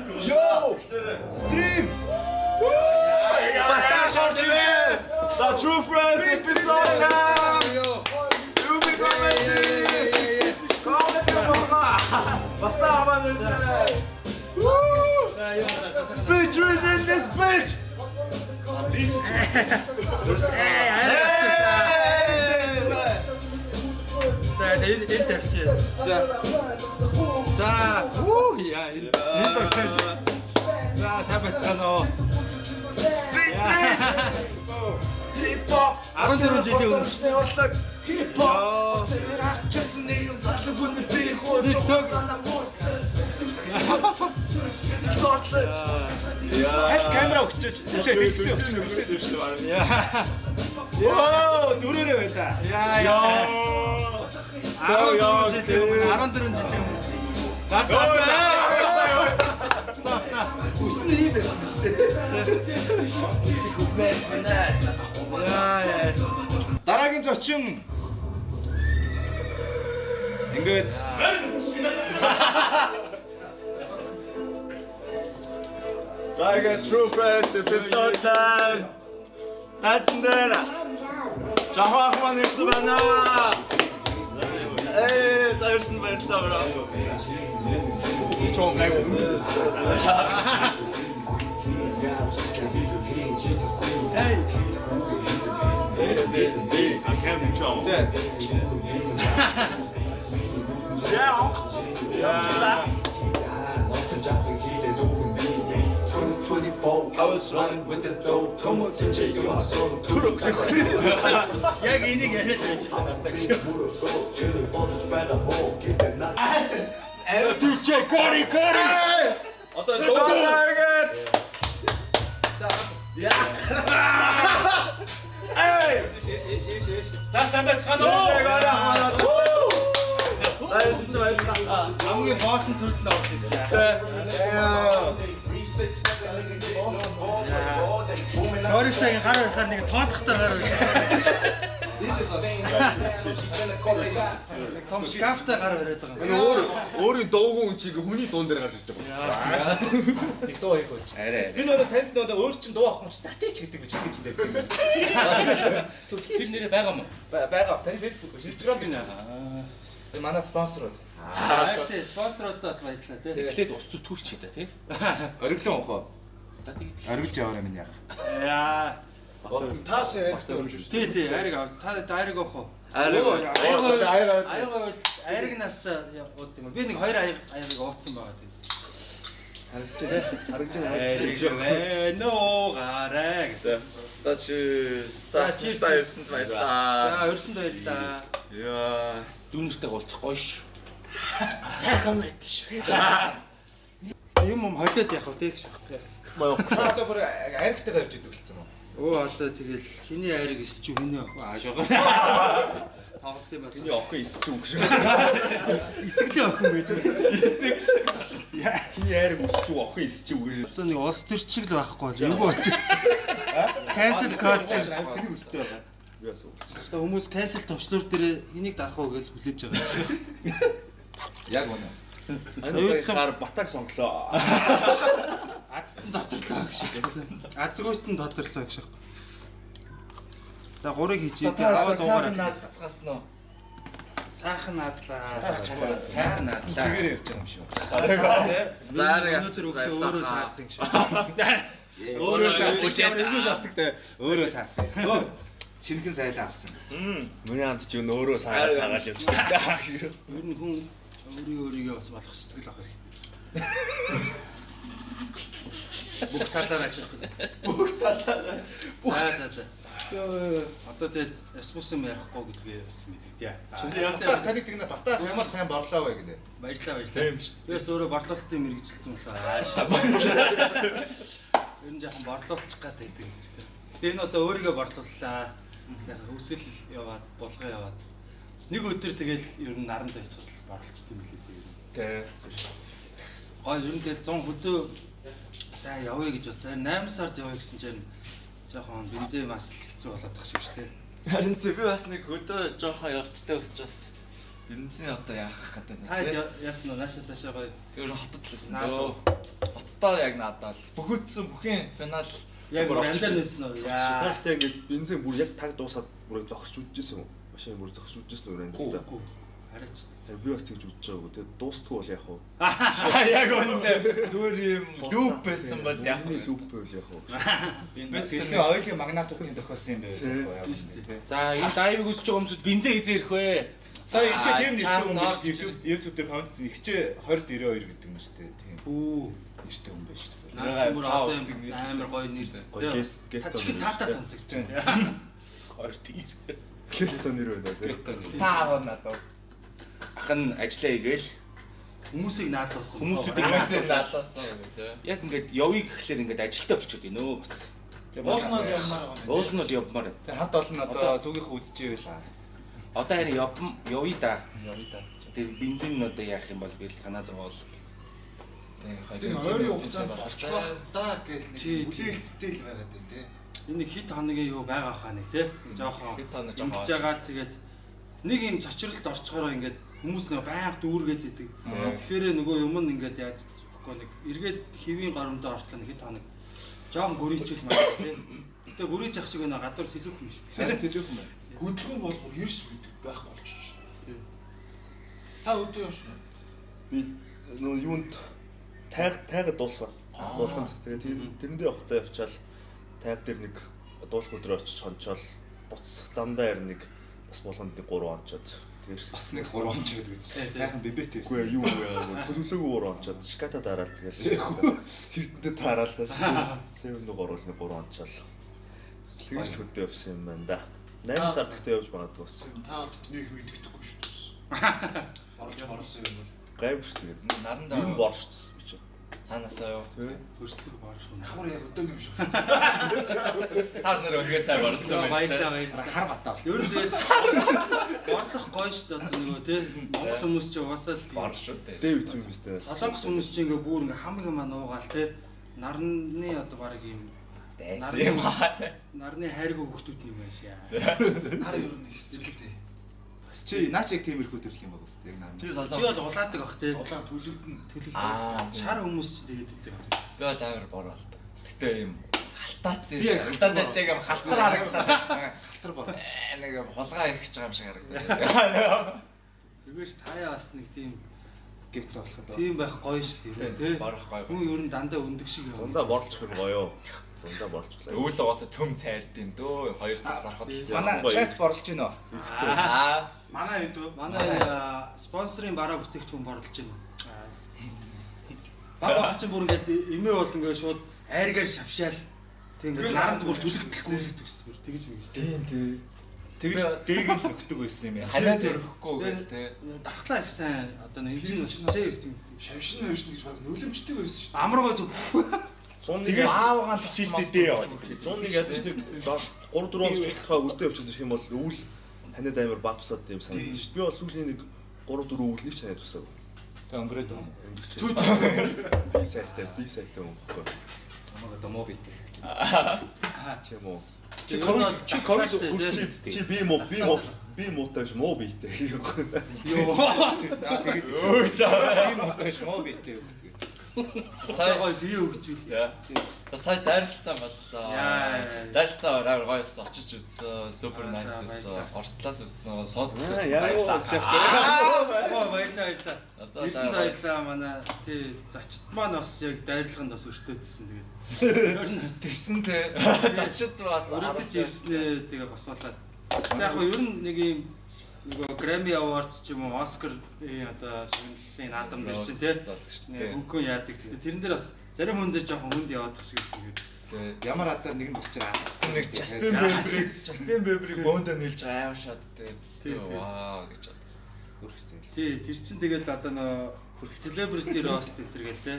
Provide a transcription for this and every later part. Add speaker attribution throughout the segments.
Speaker 1: Йоо! Stream! Батаа шорч ирээ.
Speaker 2: За, True Friends episode 8. Ruby Comedy. Comedy болгоо. Батаа хамаа нэрээ. Speech within this bitch.
Speaker 3: Э, За, энэ тавьчих.
Speaker 1: За.
Speaker 3: За, үу яа, энэ тавьчих. За, сайн байцгаана уу.
Speaker 2: Хип хоп.
Speaker 3: 14 жилийн өмнө.
Speaker 2: Урлаг хип хоп. Цэвэр арчсан нэг юм залуу хүн би хуу санаа муу.
Speaker 1: Хальт камера өгчөөч. Төвшөө тэгсэн.
Speaker 2: Нүгсэн шүү дээ.
Speaker 1: Йоо, дүрээрээ байла.
Speaker 3: Яа яа. 14 жилийн өмнө, 14 жилийн өмнө. Гар гар.
Speaker 1: Үсэн ийм байсан биш үү? Хүмээс байна.
Speaker 3: Яа яа.
Speaker 1: Дараагийн зочин ингээд.
Speaker 2: За, ингээд True Friends episode 9. Тайзан дээр Жавах маань ирсэн байна. Э, за, ирсэн баярлалаа, bro.
Speaker 1: Чон гайгүй.
Speaker 2: Би кам чон. Яа, онгоцсон. Явчихлаа.
Speaker 4: I was running with the dope.
Speaker 2: Түрэг шиг.
Speaker 3: Яг энийг яриад байж байгаа надад гэж.
Speaker 1: DJ Кори Кори.
Speaker 2: Одоо дуугаад.
Speaker 1: За, сайн байцгаана уу?
Speaker 2: За, ирсэн баярлалаа.
Speaker 3: Хамгийн босс нь сүлд нь орж ирж байна. Кориктагийн гар барихаар нэг тоосхтой гар барьж байгаа. Нэг том шкафтай гар бариад байгаа юм.
Speaker 5: Өөр өөрийн дуугүй хүн чиг хүний дуун дээр гарч ирж байгаа.
Speaker 1: Нэг дуу хийх болж.
Speaker 5: Арай.
Speaker 1: Би нөгөө танд нөгөө өөр чин дуу авах юм чи татыч гэдэг би чиг чинь дээр.
Speaker 6: Тэр нэрээ байгаа юм уу?
Speaker 1: Байгаа. Таны Facebook биш, Instagram биш. Манай спонсорууд.
Speaker 3: Аа, тий, спонсорудаас баярлалаа, тий.
Speaker 6: Эхлээд ус зүтгүүлчихье да, тий.
Speaker 1: Ориглон уух уу?
Speaker 6: За, тэгээд.
Speaker 1: Ориглож яваарай минь яах.
Speaker 3: Яа.
Speaker 4: Таас ярихтай өрж ирсэн.
Speaker 3: Тий, айрыг ав. Та айрыг уух уу?
Speaker 2: Айрыг.
Speaker 3: Айрыг бол айрыгнаас ууд юм. Би нэг хоёр аяг аягийг ууцсан байгаа, тий.
Speaker 1: Харагдаж байна.
Speaker 3: Айрыг вэ нөө гараа гэдэг.
Speaker 2: За, cheers. За,
Speaker 3: cheers.
Speaker 2: за, ирсэн баярлалаа.
Speaker 3: За, өрсөнд баярлалаа.
Speaker 2: Яа.
Speaker 6: Дүүнертэй уулзах гоё ш.
Speaker 3: Юм юм холиод явах уу, тий гэж.
Speaker 1: Та одоо бүр айрагтайгаа явж идэг болсон юм уу?
Speaker 3: Өө, одоо тэгэл хиний айрыг эсч үү, хиний охин ааш байгаа. Тоглосон юм байна.
Speaker 5: Миний охин эсч үг шиг.
Speaker 3: Эсэглэн охин байдаг.
Speaker 5: Хиний айраг өсч үг, охин эсч үг шиг.
Speaker 3: Одоо нэг улс төрчиг л байхгүй бол эвгүй болчих. Cancel culture.
Speaker 5: Тэр өстэй байгаа. Би бас үг.
Speaker 3: Одоо хүмүүс cancel товчлуур дээр хэнийг дарах уу гэж хүлээж байгаа юм.
Speaker 1: Яг үнэ.
Speaker 5: Аюулсан гар батаг сонглоо.
Speaker 3: Азтан доторлоо гэж хэлсэн. Азгуйтан доторлоо гэж. За, гурыг хийчихье.
Speaker 1: Та
Speaker 3: Аваа
Speaker 1: сайхан
Speaker 3: дуугараа.
Speaker 1: наадцгаас нөө.
Speaker 3: Сайхан наадлаа.
Speaker 1: Сайхан наадлаа. Чигээр явж байгаа юм шиг.
Speaker 2: За, айрыг
Speaker 3: Өнөөдөр өглөө өөрөө саасан гэж.
Speaker 1: Өөрөө саасан. Өөрөө саасан гэдэг. Өөрөө саасан. Өө. Шинэхэн сайлан авсан.
Speaker 5: Миний анд чи өөрөө саагаа саагаал явчихдаг.
Speaker 3: Ер нь хүн өөрийн өөрийгөө бас болгох сэтгэл авах хэрэгтэй. Бүх талаараа гэж.
Speaker 2: Бүх талаараа.
Speaker 3: За за за. Одоо тэгээд Ясмус юм ярихгүй гэдгээ бас мэдэгдъя.
Speaker 1: Яасан таныг тэгнэ Бата ямар сайн борлоо вэ гэдэг.
Speaker 3: Баярлалаа, баярлалаа.
Speaker 5: Тийм шүү дээ.
Speaker 3: Бээс өөрөө борлуулалтын мэргэжилтэн болоо. Ааш. Ер нь жоохон борлуулчих гад байдаг. Гэтэ энэ одоо өөрийгөө борлууллаа. Сайхан хөвсгөл яваад, булгаа яваад. Нэг өдөр тэгэл ер нь наранд байцгаад л борлолчт юм лээ дээ.
Speaker 5: Тэ.
Speaker 3: Гой, ер нь тэгэл 100 хөдөө сайн явъя гэж бодсон. 8 сард явъя гэсэн чинь жоохон бензин бас л хэцүү болоод тах шиг шүү дээ.
Speaker 2: Харин тий, би бас нэг хөдөө жоохон явцтай өсч бас бензин одоо яах гэдэг
Speaker 3: Та
Speaker 2: нь.
Speaker 3: яасан уу? Нааша цаашаа гоё.
Speaker 2: Тэр хотод л байсан
Speaker 3: Наад
Speaker 2: дөө. Хотод Одоо яг надад л бүхүдсэн бүхэн финал
Speaker 3: Яг
Speaker 2: бүр
Speaker 3: бүр амдаа нүдсэн үү? Яа.
Speaker 5: Тааштай ингээд бензин бүр яг таг дуусаад бүр зогсож үдчихсэн юм уу? Машин бүр зогсож үдчихсэн үү рандалтай.
Speaker 3: Үгүй. Хараач.
Speaker 5: Тэр би бас тэгж үдчихэж байгаагүй. Тэгээ дуустгүй бол яг уу.
Speaker 2: Яг үнэндээ зүгээр юм лүүп байсан бол яг
Speaker 5: Миний лүүп байвал яг уу.
Speaker 1: Би дэлхийн ойлын магнатуудын зохиосон юм байв.
Speaker 3: Тийм шүү дээ.
Speaker 6: За энэ лайвыг үзэж байгаа хүмүүсд бензин хизээ ирэх вэ?
Speaker 1: Сая энэ тийм нэртэй хүн
Speaker 2: Чат
Speaker 1: биш. YouTube дээр коммент хийсэн. Ихчээ 2092 гэдэг нэртэй тийм
Speaker 3: Үу.
Speaker 1: нэртэй хүн байж шүү дээ.
Speaker 3: Наа чи бүр
Speaker 2: Таа
Speaker 3: одоо
Speaker 2: үсэг
Speaker 3: юм
Speaker 2: нэр
Speaker 3: амар гоё нэр.
Speaker 5: Гоё гес
Speaker 3: Та чихэн таатаа сонсогч байна.
Speaker 6: 20
Speaker 5: Гетто нэр байна тий.
Speaker 2: Та аа надад.
Speaker 6: Ах нь ажиллаа хийгээл
Speaker 3: Хүмүүсийг наадуулсан.
Speaker 6: Хүмүүсүүдийг
Speaker 2: Хүмүүсээ наалаасан гэх тээ.
Speaker 6: яг ингээд явъя гэхлээр ингээд ажилтаа болчиход байна өө бас.
Speaker 4: Уул нь бол явмаар байгаа юм.
Speaker 6: Уул нь бол явмаар байна.
Speaker 1: Тэгээ хамт олон одоо сүгийнх үзчихвэл аа.
Speaker 6: Одоо харин явъя да.
Speaker 2: Явъя да.
Speaker 6: Тэгээ бензин нь одоо яах юм бол би л санаа зовоол.
Speaker 4: Тэгээ ойрын хугацаанд болчих бах та гэл
Speaker 3: Тий,
Speaker 4: нэг хүлээлттэй л байгаад байна тий.
Speaker 3: Энэ нэг хит хоногийн юу байгаа хаа нэг тий. Жохон.
Speaker 2: Хит хоног жохон.
Speaker 3: Ингэж байгаа л тэгээд нэг юм цочролд орчхороо ингээд хүмүүс нэг байнга дүүргээд идэг. Тэгэхээр нөгөө юм нь ингээд яаж өгөхгүй нэг эргээд хэвийн горомдоо ортлоо нэг хит хоног жохон гөрийчүүл маа тий. Гэтэ гөрийч ах шиг байна гадуур сэлүүх юм шүү дээ.
Speaker 1: Сэлүүх юм байна.
Speaker 4: Хөдөлгөөн бол бүр ерс үйдэг байхгүй болчих шүү
Speaker 3: Тий.
Speaker 4: дээ. Та өдөө явсан уу?
Speaker 5: Би нөө юунд тайг тайга дуулсан. Дуулаханд тэгээ тэрэндээ явахдаа явчаал тайг дээр нэг дуулах өдрөө очиж хончоол буцах замдаа харин нэг бас булганд нэг 3 ончоод тэгэрсэн.
Speaker 1: Бас нэг 3 онч гэдэг. Сайхан бибэт
Speaker 5: Үгүй ээ, юу вэ? Төлөвлөгөө 3 ончоод шката дараал тэгэл хэрдэнтэй таараал цааш. Сэвэн нэг оруул нэг 3 ончоол. Тэгж л хөдөө явсан юм байна да. 8 сар тэгтээ явж магадгүй бас.
Speaker 4: Та бол тэднийг мэддэхгүй шүү дээ. Орлож орлсон юм бол.
Speaker 5: Гайгүй шүү дээ.
Speaker 2: Нарандаа
Speaker 5: Энэ бор шүү дээ би чинь.
Speaker 2: цаанаасаа юу?
Speaker 5: Тэ.
Speaker 3: Хөрслөг бор шүү.
Speaker 4: Давхар яг өдөө юм шиг.
Speaker 2: Та нар үнэхээр сайн борлсон байна.
Speaker 3: Баярлалаа баярлалаа.
Speaker 1: Хар батаа болсон.
Speaker 3: Ер нь тэгээд борлох гоё шүү дээ одоо нөгөө тий. Монгол хүмүүс чи угаасаа л тийм
Speaker 2: Бор шүү дээ.
Speaker 5: Дэв хэцүү юм өстэй.
Speaker 3: Солонгос хүмүүс чи ингээ бүр ингээ хам юм нуугаал тий. Нарны одоо баг юм
Speaker 2: Дайсан юм аа.
Speaker 3: нарны хайргүй хүүхдүүд юм байна шээ.
Speaker 4: Нар ер нь хэцүү л дээ.
Speaker 1: Чи наач яг тиймэрхүү төрлийн юм байгаа үстэй яг наа.
Speaker 2: Чи
Speaker 3: Чи
Speaker 2: солонгос.
Speaker 3: бол улаадаг бах тий.
Speaker 4: Улаан төлөгдөн.
Speaker 2: Аа.
Speaker 3: Шар хүмүүс чи тэгээд идэг.
Speaker 2: Би бол амар бор болдог. Гэтэ юм халтаацсан юм
Speaker 1: Би
Speaker 2: шиг.
Speaker 1: яг
Speaker 2: Халтаад байдаг юм халтар харагдаад.
Speaker 1: Халтар бор.
Speaker 2: Нэг юм хулгай ирэх гэж байгаа юм шиг харагдаад.
Speaker 3: Зүгээр ш таяа бас нэг тийм
Speaker 1: Гэвч болоход.
Speaker 3: тийм байх гоё шүү дээ тий.
Speaker 2: Борох гоё.
Speaker 3: Хүн ер нь дандаа өндөг шиг юм.
Speaker 5: Зундаа борлчих юм гоё. Зундаа борлчлаа.
Speaker 2: Өвөл угаасаа цөм цайрд юм дөө. 2 цаг сархад л.
Speaker 1: Манай чат борлж гинөө.
Speaker 2: Аа.
Speaker 4: Манай хэд вэ?
Speaker 3: Манай энэ спонсорын бараа бүтээгдэхүүн борлож байна. Баг баг чинь бүр ингээд эмээ бол ингээд шууд айргаар шавшаал тэг ингээд наранд бүр түлэгдэл гүйлгдэг гэсэн бүр тэгж мэгж тий.
Speaker 5: Тийм тий.
Speaker 1: Тэгж дээг л нөхдөг байсан юм яа.
Speaker 2: Ханиад өрөхгүй гэл те.
Speaker 3: Дархлаа их сайн одоо нэг энэ чинь бас тий.
Speaker 4: Шавшин мавшин гэж баг нөлөмжтэй байсан шүү дээ.
Speaker 3: Амар гоё зүг.
Speaker 5: 101
Speaker 2: Аавгаан
Speaker 1: хичээлдээ дээ яваад.
Speaker 5: 101 ядаж нэг 3 4 онц жилийнхаа өдөө явчихсан гэх юм бол өвөл ханиад амар баг тусаад юм санагдаж шүү дээ. Би бол сүүлийн нэг 3 4 өвөлнийг ч ханиад тусаагүй.
Speaker 1: Тэг өнгөрөөд байгаа юм.
Speaker 5: Би сайтай, би сайтай юм баггүй.
Speaker 1: Намайг одоо муу битэй.
Speaker 5: Чи юм уу?
Speaker 6: Чи ковид чи ковид хүрсэн үстэй.
Speaker 5: Чи би муу, би муу, би муутай биш муу биетэй.
Speaker 3: Йоо.
Speaker 1: Тэгээд өө чаа. Би муутай биш муу битэй өгдөг.
Speaker 2: Сая
Speaker 3: гоё бие өгчүүл.
Speaker 2: Яа. За сая дайралцсан боллоо.
Speaker 3: Яа.
Speaker 2: Дайралцсан амар гоё байсан. Очиж үзсэн. Супер
Speaker 3: Аа,
Speaker 2: найс
Speaker 3: за,
Speaker 2: байсан.
Speaker 3: баярлалаа.
Speaker 2: Уртлаас үзсэн. Суудлаас
Speaker 5: Аа,
Speaker 2: үзсэн.
Speaker 5: ямар
Speaker 2: Баярлалаа.
Speaker 3: Оо баярлалаа баярлалаа.
Speaker 2: Одоо
Speaker 3: Ирсэн
Speaker 2: баярлалаа.
Speaker 3: баярлалаа манай тий зочд маань бас яг дайрлаганд бас өртөөдсөн тэгээд. Ер нь бас
Speaker 2: Тэгсэн те. Зочид бас
Speaker 3: өрөөдөж ирснээ тэгээ босуулаад. Тэг яг хөө ер нь нэг юм нөгөө Grammy Awards ч юм уу Oscar одоо шагналын наадам дээр чинь тий хөнгөн яадаг. Тэгтээ тэрэн дээр бас зарим хүн дээр жоохон хүнд яваадах шиг байсан тэгээд.
Speaker 1: Ямар азар нэг нь босч байгаа.
Speaker 2: Нэг Justin Bieber-ийг Justin Bieber-ийг бөөндөө нийлж байгаа аим шат те.
Speaker 3: Тий, тий.
Speaker 2: Вау гэж.
Speaker 1: Хөрхсөн.
Speaker 3: Тий тэр чинь тэгэл одоо нөгөө celebrity roast энэ төр гээл тий.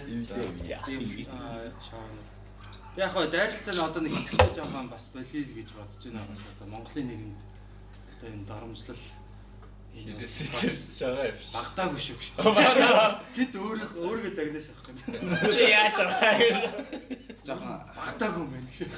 Speaker 3: Тийм шоу. Тэг яг хөө дайралцаа нь одоо нэг хэсэгтэй жоохон бас болиё гэж бодож байна бас одоо Монголын нийгэмд одоо энэ дарамжлал
Speaker 2: Хэрэгс тэрс шагаа юм.
Speaker 3: багтаагүй шүү гэж. Гинт өөрөө өөрийгөө загнаж авах гэдэг.
Speaker 2: Чи яаж байгаа юм?
Speaker 1: Жохон
Speaker 3: Багтаагүй юм байна гэж.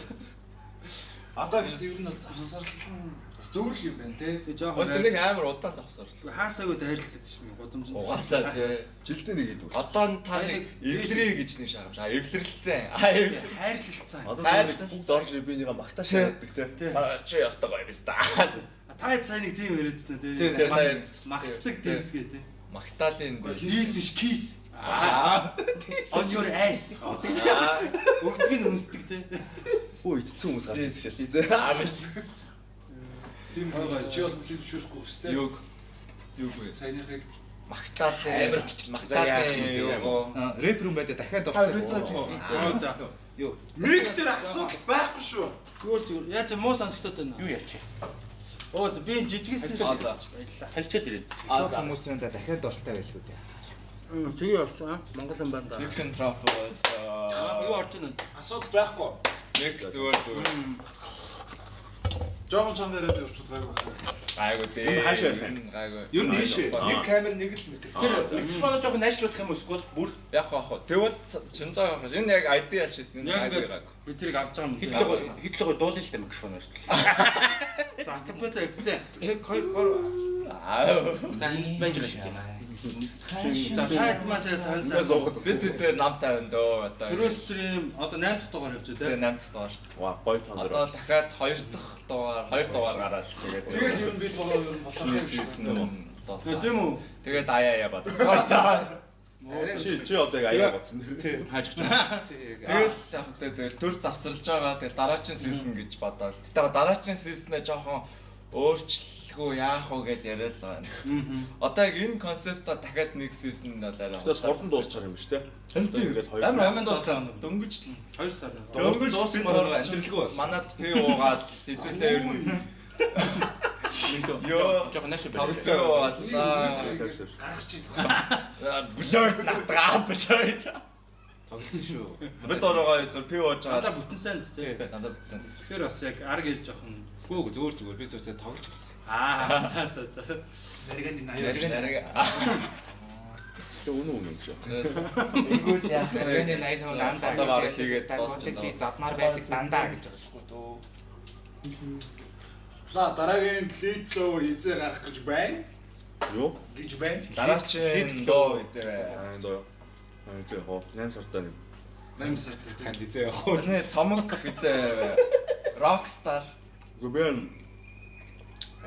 Speaker 4: Одоо гэхдээ ер нь бол завсарлал нь бас зөв л юм байна те.
Speaker 3: Тэгээ жоохон
Speaker 7: Бас нэг амар удаан завсарлаа.
Speaker 3: хаасаагүй дайралцаад шин гудамжинд.
Speaker 7: Угаасаа тий.
Speaker 5: Жилдээ нэг идэв.
Speaker 7: Одоо та нэг эвлэрээ гэж нэг шахамж. А эвлэрлцэн. А эвлэр.
Speaker 3: Хайрлалцсан.
Speaker 5: Одоо зөв нэг бүгд орж ирээ би нэгэ магтааш шаарддаг те.
Speaker 7: Чи ёстой гоё биз та.
Speaker 3: Та хэд сайн нэг тийм яриадсан тий.
Speaker 7: Тий, сайн ярьжсэн.
Speaker 3: Магтдаг дээс гээ тий.
Speaker 7: Магтаалын дээс.
Speaker 3: Дээс биш kiss. On your ass. Өгцгийг нь үнсдэг тий.
Speaker 5: Өө ицсэн хүмүүс гарч ирсэн шээ те.
Speaker 4: Тийм чи бол хүлээн зөвшөөрөхгүй бас те.
Speaker 7: Юг. Юг вэ?
Speaker 4: Саяныхыг
Speaker 7: Магтаалын амар магтаалын юу?
Speaker 1: Рэп рум байдаг дахиад
Speaker 7: Та
Speaker 1: дуртай.
Speaker 7: би цаа.
Speaker 1: Юу?
Speaker 4: Мик дээр асуудал байхгүй шүү.
Speaker 3: Зүгээр зүгээр. Яаж муу сонсогдоод байна.
Speaker 6: Юу ярьчих?
Speaker 3: Оо за би энэ жижигсэн л
Speaker 7: Аа, за.
Speaker 3: баярлалаа.
Speaker 6: Тавьчаад ирээд.
Speaker 1: Топ хүмүүс юм да дахиад дуртай байлгүй дээ.
Speaker 3: Тэгээ болсон. Монгол юм байна да.
Speaker 7: Chicken truffle.
Speaker 3: Юу орж ийн?
Speaker 4: Асуудал байхгүй.
Speaker 7: Нэг зүгээр зүгээр.
Speaker 4: Жохон чанга яриад явчихад гайгүй байх.
Speaker 7: Гайгүй дээ.
Speaker 5: Хаашаа ярих юм?
Speaker 7: Гайгүй.
Speaker 4: Ер нь ийшээ. Нэг камер нэг л микрофон.
Speaker 6: Тэр микрофоноо жоохон найшлуулах юм уу эсвэл бүр
Speaker 7: Яг хаа хаа. Тэгвэл чин заа явах. Энэ яг ideal shit. Энэ
Speaker 3: Яг
Speaker 7: гайгүй
Speaker 3: ингээд
Speaker 7: гайгүй.
Speaker 3: би тэрийг авч байгаа юм.
Speaker 6: хэдлэгөө дуулъя л да микрофоноор шүү дээ.
Speaker 3: За акапелла гэсэн. 1 2 3.
Speaker 7: Аа.
Speaker 6: За энэ байж байгаа шүү дээ.
Speaker 3: За таад маань чаас хон сайн.
Speaker 7: Би тэд нам тавина дөө. Одоо.
Speaker 3: Төрөө стрим одоо 8 дахь дугаар явж
Speaker 7: Тэгээ
Speaker 3: байна
Speaker 7: 8 дахь дугаар.
Speaker 5: Ваа гоё тон
Speaker 7: Одоо
Speaker 5: дээр.
Speaker 7: дахиад 2 дахь дугаар, 2 дугаар гараад тэгээд
Speaker 4: Тэгэл ер нь би толгой ер нь болох юм шиг байна.
Speaker 3: тий. Тийм үү?
Speaker 7: Тэгээд аяа яа бод.
Speaker 5: Чи чи одоо яг аяа бодсон.
Speaker 6: Хааж гэж.
Speaker 7: Тэгэл яг тэ тэгэл төр завсарлаж байгаа. Тэгэл дараачин сизон гэж бодоол. Гэтэ дараачин сизонээ жоохон өөрчлөхөө яах вэ гэж яриад л байна. Одоо яг энэ концептоо дахиад нэг сизон бол арай.
Speaker 5: Тэгээс хурдан дуусчихар юм биш те.
Speaker 7: Тийм.
Speaker 5: Ингээл хоёр.
Speaker 7: Амар амин дууслаа. Дөнгөж
Speaker 3: 2 сар.
Speaker 7: дөнгөж
Speaker 1: дууссан
Speaker 7: бид
Speaker 1: бороо
Speaker 7: хоёр
Speaker 1: амьдралгүй бол.
Speaker 7: Манад пи уугаал хэдүүлээ ер нь Йоо.
Speaker 6: Жоохон нааш
Speaker 7: тоглож байгаа бол за
Speaker 4: Гаргах чи.
Speaker 7: блурд надгаа блурд.
Speaker 1: Тоглосон шүү.
Speaker 7: Бид ороогоо зүр пи ууж байгаа.
Speaker 3: Надаа бүтэн сайн тий.
Speaker 7: Надад битсэн.
Speaker 3: Тэгэхээр бас яг арг ил жоохон
Speaker 1: Гүү зүгээр зүгээр би зүрсээ тоглож хэлсэн.
Speaker 3: аа за за за.
Speaker 4: Нариганы 80.
Speaker 7: Нариг нариг.
Speaker 5: Тэг үнэн үнэн гэж.
Speaker 7: Ингүүл яах вэ?
Speaker 1: Нарийн 80 дандаа
Speaker 7: Одоо бараг
Speaker 1: гэж
Speaker 7: хийгээд
Speaker 1: хийгээд
Speaker 7: дуусчих.
Speaker 1: би задмаар байдаг дандаа гэж байгаа шүү.
Speaker 4: За дараагийн лид лөө хизээ гарах гэж байна.
Speaker 5: Юу?
Speaker 4: Гэж байна.
Speaker 7: Дараачин доо эзээ.
Speaker 5: Аа доо. Аа тий хоо 8 сартаа нэг
Speaker 4: 8 сард тийм.
Speaker 1: Танд эзээ явах уу?
Speaker 7: Тэрний цомог эзээ. Rockstar.
Speaker 5: Үгүй би энэ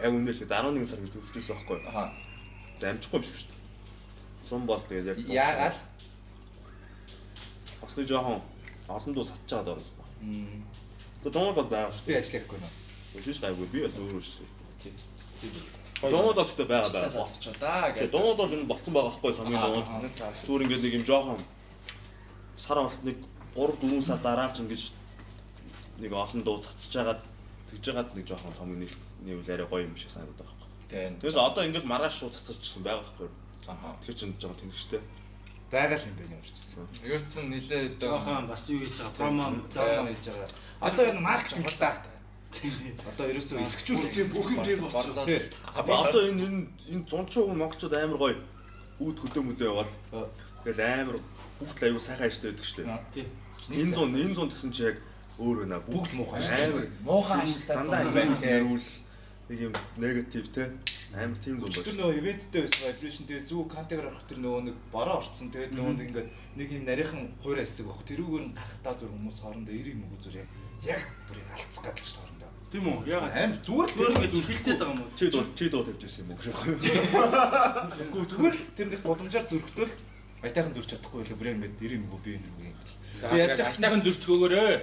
Speaker 5: яг үнэ л 11 сар гэж төлөвлөжсэн байхгүй юу?
Speaker 7: Аха.
Speaker 5: Дамжихгүй юм шиг шүү дээ. 100 бол тэгээд яг
Speaker 1: Яагаад?
Speaker 5: Бас нэг жоохон олон дуу сатж байгаа даа. Тэгээд дуунууд бол байгаа шүү
Speaker 1: Би ажиллахгүй нөө.
Speaker 5: дээ. Шиш гайгүй би бас өөрөө шээ. Дуунууд бол гэхдээ байгаа байгаа.
Speaker 7: Болчихоо да
Speaker 5: Тэгээ
Speaker 7: гэдэг.
Speaker 5: дуунууд бол энэ болцсон байгаа байхгүй самын дуунууд. Зүгээр ингээд нэг юм жоохон сар болт нэг 3 4 сар дараалж ингэж нэг олон дуу цацж хагаад тэгж хагаад нэг жоохон цомог нийвэл арай гоё юм шиг санагдаад байгаа байхгүй.
Speaker 7: Тийм.
Speaker 5: Тэгээс одоо ингээд маргааш шууд цацчихсан байгаа байхгүй.
Speaker 7: Аха.
Speaker 5: Тэгэхээр чинь жоохон тэнгэжтэй.
Speaker 1: Байгаа л юм байна юм шигсэн.
Speaker 7: Юу ч н нилээ
Speaker 3: Жоохон бас юу хийж байгаа промо
Speaker 1: Промо хийж байгаа. Одоо энэ маркетинг л та. Одоо ерөөсөө итгэжүүл.
Speaker 4: Тийм бүх юм тийм болцсон.
Speaker 1: Тий.
Speaker 5: Одоо энэ энэ энэ 100% монголчууд амар гоё үүд хөдөө мөдөө яваал. Тэгэл амар бүгд л аюу сайхан ажтай байдаг шүү дээ.
Speaker 3: тий.
Speaker 5: Энэ 100 энэ 100 гэсэн чи яг өөр байна.
Speaker 1: Бүгд муухай
Speaker 5: Амар
Speaker 7: муухай ажилтаа
Speaker 5: дандаа
Speaker 7: зам байна лээ.
Speaker 5: эрүүл нэг юм негатив те амар тийм зам
Speaker 1: Тэр
Speaker 5: байна.
Speaker 1: нөгөө ивенттэй байсан vibration тэгээ зүг контактаар орох тэр нөгөө нэг бороо орцсон. Тэгээд нөгөө нэг ингээд нэг юм нарийнхан хуурай хэсэг баг. Тэрүүгээр нь гарахтаа зүр хүмүүс хоорондоо 90 юм уу зүр яг яг бүр алдцах гэдэг ч хоорондоо.
Speaker 3: Тийм үү? Яагаад?
Speaker 1: Амар зүгээр л
Speaker 3: Зүгээр ингээд зүрхэлтэй байгаа юм уу?
Speaker 5: Чи дуу чи дуу тавьж ирсэн юм уу гэж.
Speaker 1: Үгүй зүгээр л тэр ингээд гудамжаар зүрхтэл аятайхан зүрч чадахгүй байлаа. Бүр ингээд 90 юм уу би энэ рүү ингээд.
Speaker 6: Тэгээ яаж ахтайхан зөрцгөөгөөрэй.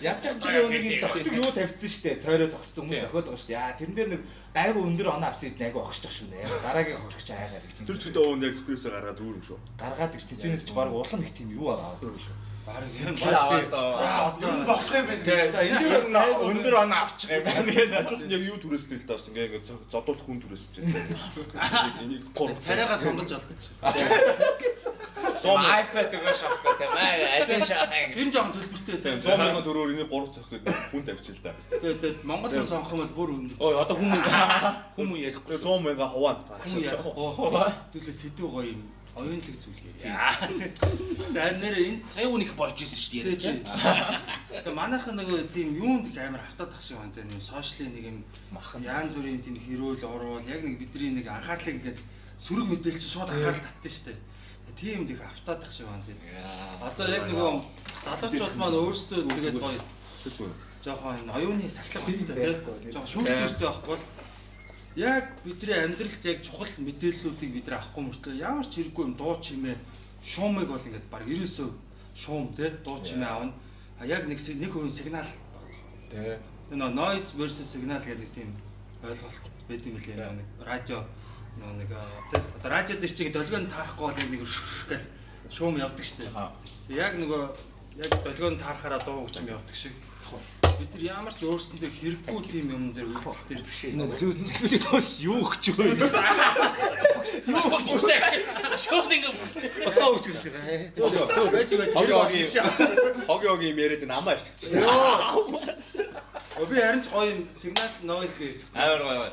Speaker 1: Яаж ч тэр нэг юм зогтөг юу тавьчихсан штэ. Тойроо зогссон хүмүүс зохиод байгаа штэ. Яа тэрэн дээр нэг гайгүй өндөр оноо авсан идэн айгүй огшчих шүү нэ. Дараагийн хорхож айгаар гэж.
Speaker 5: Тэр чигтээ уун яг стрессээ гаргаа зүгээр юм шүү.
Speaker 1: Гаргаад гэж тэнцэнээс чи баг улам их тийм юу байгаа юм шүү.
Speaker 3: Бараг юм.
Speaker 7: Аваад
Speaker 4: Ер нь болох юм байна.
Speaker 1: За энэ дээр
Speaker 7: өндөр оноо авчих юм байна гэдэг.
Speaker 5: Хажууд нь яг юу түрээслээ л даас ингээ ингээ зодуулах хүн түрээсэж байна. Энийг 3
Speaker 3: Царайгаа сонгож олдож.
Speaker 5: 100
Speaker 7: iPad өгөө шавах гэдэг. Алин шавах юм.
Speaker 3: Тэр нь жоохон төлбөртэй
Speaker 5: Тийм 100 мянган төгрөгөөр энийг 3 цох гэдэг хүн тавьчих л да.
Speaker 3: Тэгээд тэгээд Монгол хүн сонгох юм бол бүр өндөр.
Speaker 6: Ой одоо хүмүүн хүмүүн ярихгүй
Speaker 5: Тэгээ 100 мянга хуваана.
Speaker 3: Хүн ярихгүй. Төлөө сэдв гоё юм. Оюунлаг зүйл яриа. Тэгээ нэр энэ
Speaker 6: Сая үн их болж исэн шүү дээ яриач.
Speaker 3: Тэгээ манайхан нөгөө тийм юунд их амар автаад ах шиг байна те нэг сошиалын нэг юм янз бүрийн тийм хэрүүл уруул яг нэг бидний нэг анхаарлыг ингээд сөрөг мэдээлэл чинь шууд анхаарал татдаг шүү дээ. Тийм их автаад ах шиг байна те. Одоо яг нөгөө залуучууд маань өөрсдөө тэгээд гоё жоохон энэ оюуны сахилга баттай те. Жоохон шүүлтүүртэй байхгүй бол яг бидний амьдралд яг чухал мэдээллүүдийг бид нар авахгүй мөртлөө ямар ч хэрэггүй юм дуу чимээ шуумыг бол ингээд баг 99% шуум те дуу чимээ авна. А яг нэг нэг хувийн сигнал
Speaker 7: Тэ.
Speaker 3: Тэр нөө noise versus signal гэдэг нэг тийм ойлголт байд юм лээ нэг радио нөө нэг тэ одоо радио дээр чинь долгионд таарахгүй бол яг нэг шүш гэл шуум явдаг штэ. Яг нөгөө яг долгионд таарахаараа дуу хөгжим явдаг шиг. Бид нар ямар ч өөрсөндөө хэрэггүй тийм юм дээр үйлдэл дээр биш ээ.
Speaker 1: Зүү зэлбэлийг тоос юу өгч вэ?
Speaker 6: Юу бүсээ. Шууд ингэ бүсээ.
Speaker 1: Буцаа өгч гэж байна.
Speaker 3: Байж байж.
Speaker 8: Хоги хоги юм яриад энэ амаа ирчих чинь.
Speaker 3: Би харин ч гоё юм сигнал noise гэж ярьж
Speaker 7: Амар гоё.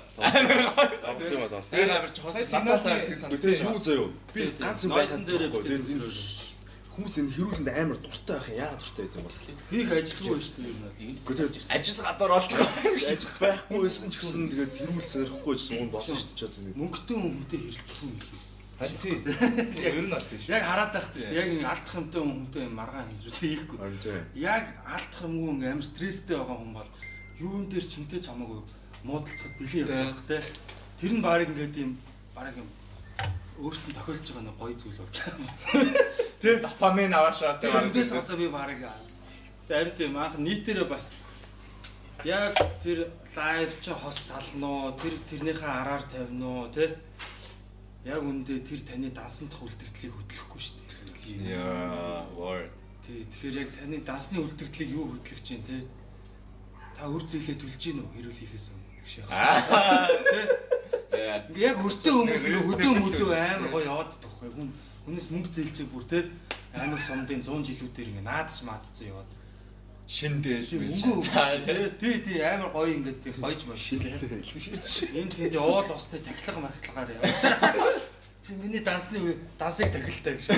Speaker 5: Давсан юм а давсан.
Speaker 7: Тэгээд амар чухал. Надаас амар тийг санагдаж
Speaker 5: Тэгээд юу заяо? Би ганц юм
Speaker 3: Noise-н
Speaker 5: байхад
Speaker 3: дээр
Speaker 5: байхгүй. Тэгээд энэ хүмүүс энэ хэрүүлэнд амар дуртай байх юм. Яагаад дуртай байдаг юм бол?
Speaker 3: Хийх ажилгүй байна шүү дээ юм бол.
Speaker 5: Гэхдээ тэгээд
Speaker 7: Ажил гадуур болтгоо.
Speaker 5: ажил байхгүй байсан ч гэсэн тэгээд хэрүүл сонирхгүй ч гэсэн болно шүү дээ. Ч одоо нэг
Speaker 3: Мөнгөтэй хүн хүнтэй хэрэлдэх юм хэлээ.
Speaker 1: Харин тий. Ер нь бол тий шүү.
Speaker 3: Яг хараад байх шүү дээ. Яг ингэ алдах юмтай хүн хүнтэй юм маргаан хийж хийхгүй.
Speaker 5: харин тий.
Speaker 3: Яг алдах юмгүй ингэ амар стресстэй байгаа хүн бол юун дээр ч хинтэй ч хамаагүй муудалцахад бэлэн явж байгаа те. Тэр нь баг ингээд юм баг юм өөртөө нь тохиолж байгаа нэг гоё зүйл болж байгаа юм.
Speaker 7: Допамин аваашаа тэ.
Speaker 3: Тэндээс одоо би баг тэг харин тийм анх нийтээрээ бас яг тэр лайв чи хос сална уу тэр тэрнийхээ араар тавина уу те яг үндэ тэр таны дансандах үлдэгдлийг хөдлөхгүй шүү дээ.
Speaker 7: Яа, word.
Speaker 3: Тий, тэгэхээр яг таны дансны үлдэгдлийг юу хөдлөх чинь те? Та өр зээлээ төлж гин үү хэрүүл хийхээс өмнө гэж яах.
Speaker 7: Яа.
Speaker 3: Ингээ яг өртөө хүмүүс ингээ хөдөө мөдөө амар гоё яваад идэх байхгүй хүн хүнээс мөнгө зээлчээ бүр те аймаг сомдын 100 жилүүдээр ингээ наадч маадцсан яваад
Speaker 7: Шиндэл
Speaker 3: мөнгө тий тий амар гоё ингээ тий гоёж маш энэ тий уул усны тахилга махилгаар яваа. Чи миний дансны үе дансыг тахилтай гэж.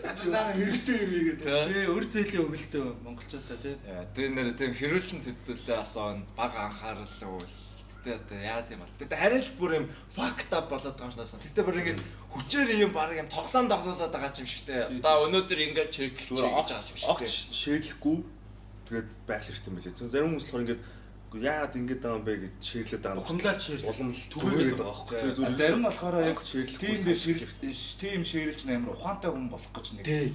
Speaker 4: Ажлаа хэрэгтэй юм ийгээд.
Speaker 3: Тий өр зээлийн өгөлтөө монголчуудаа тий.
Speaker 7: Яа, тэр нэр тийм хэрүүлэн тэдүүлээ бас он баг анхаарал өгвөл. Гэтэ одоо яад юм бол. Гэтэ арай л бүр юм fucked up болоод байгаа юм шиг надсан. Гэтэ бүр ингээд хүчээр юм баг юм тоглоом тоглуулад байгаа юм шигтэй. Одоо өнөөдөр ингээд чеклж гэж байгаа юм
Speaker 5: Огт
Speaker 7: шигтэй.
Speaker 5: шээрлэхгүй тэгээд байх хэрэгтэй юм билээ. Зөв зарим хүмүүс болохоор ингээд үгүй яагаад ингэж байгаа юм бэ гэж шээрлээд байгаа.
Speaker 3: Ухамлаад шээрлээд.
Speaker 5: Улам л түгээгээд байгаа байхгүй. Тэр зүгээр
Speaker 1: Зарим нь болохоор яг
Speaker 5: огт шээрлэхгүй.
Speaker 1: тийм дээр ширэл тийм ширэлч амар ухаантай хүн болох гэж нэг
Speaker 7: Тий.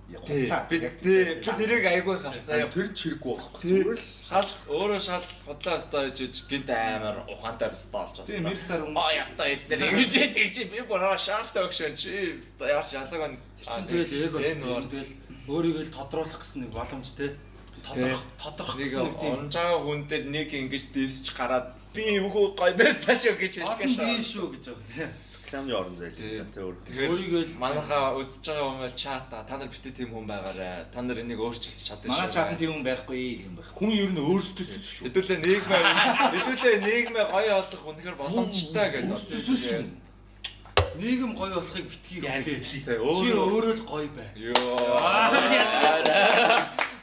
Speaker 1: хуцаа.
Speaker 7: Би тий би тэрийг айгүй харсан.
Speaker 5: Тэр ч хэрэггүй байхгүй. Зүгээр л
Speaker 7: Шал өөрөө шал худлаа өстой хийж гинт амар ухаантай бистаа болж
Speaker 1: Тийм
Speaker 7: байна.
Speaker 1: мэр сар хүмүүс
Speaker 7: Аа яста хэллэр ингэж тэгж би бороо шаалтай өгшөн чи өстой ямар шалаг байна.
Speaker 3: Тэр чинь тэгэл эго
Speaker 7: Энэ
Speaker 3: шүү дээ. Тэгэл өөрийгөө л тодруулах гэсэн нэг боломж те. Тодорх тодорх
Speaker 7: Нэг
Speaker 3: гэсэн нэг тийм
Speaker 7: унж байгаа хүн дээр нэг ингэж дэвсч гараад би эвгүй гой байс тааш гэж хэлэх
Speaker 3: олон би шүү гэж байгаа те.
Speaker 5: рекламны орон зай л
Speaker 7: Тий.
Speaker 5: дээ. Тэр өөр.
Speaker 7: Тэгэхээр
Speaker 3: Өөрийгөө л
Speaker 7: манайхаа үзэж байгаа хүмүүс чат та нар битээ тийм хүн байгаарэ. Та нар энийг өөрчилж чадна шүү.
Speaker 1: Манай чатан тийм хүн байхгүй юм байх.
Speaker 6: Хүн ер нь өөрсдөөс шүү.
Speaker 7: Хэдүүлээ нийгмээ хэдүүлээ нийгмээ гоё олох үнэхээр боломжтой гэж
Speaker 6: Өөрсдөөс шүү.
Speaker 3: нийгэм гоё болохыг битгий хүлээ.
Speaker 7: Тий,
Speaker 3: Чи
Speaker 7: өөрөө
Speaker 3: өөрөө л гоё бай.
Speaker 7: Йоо.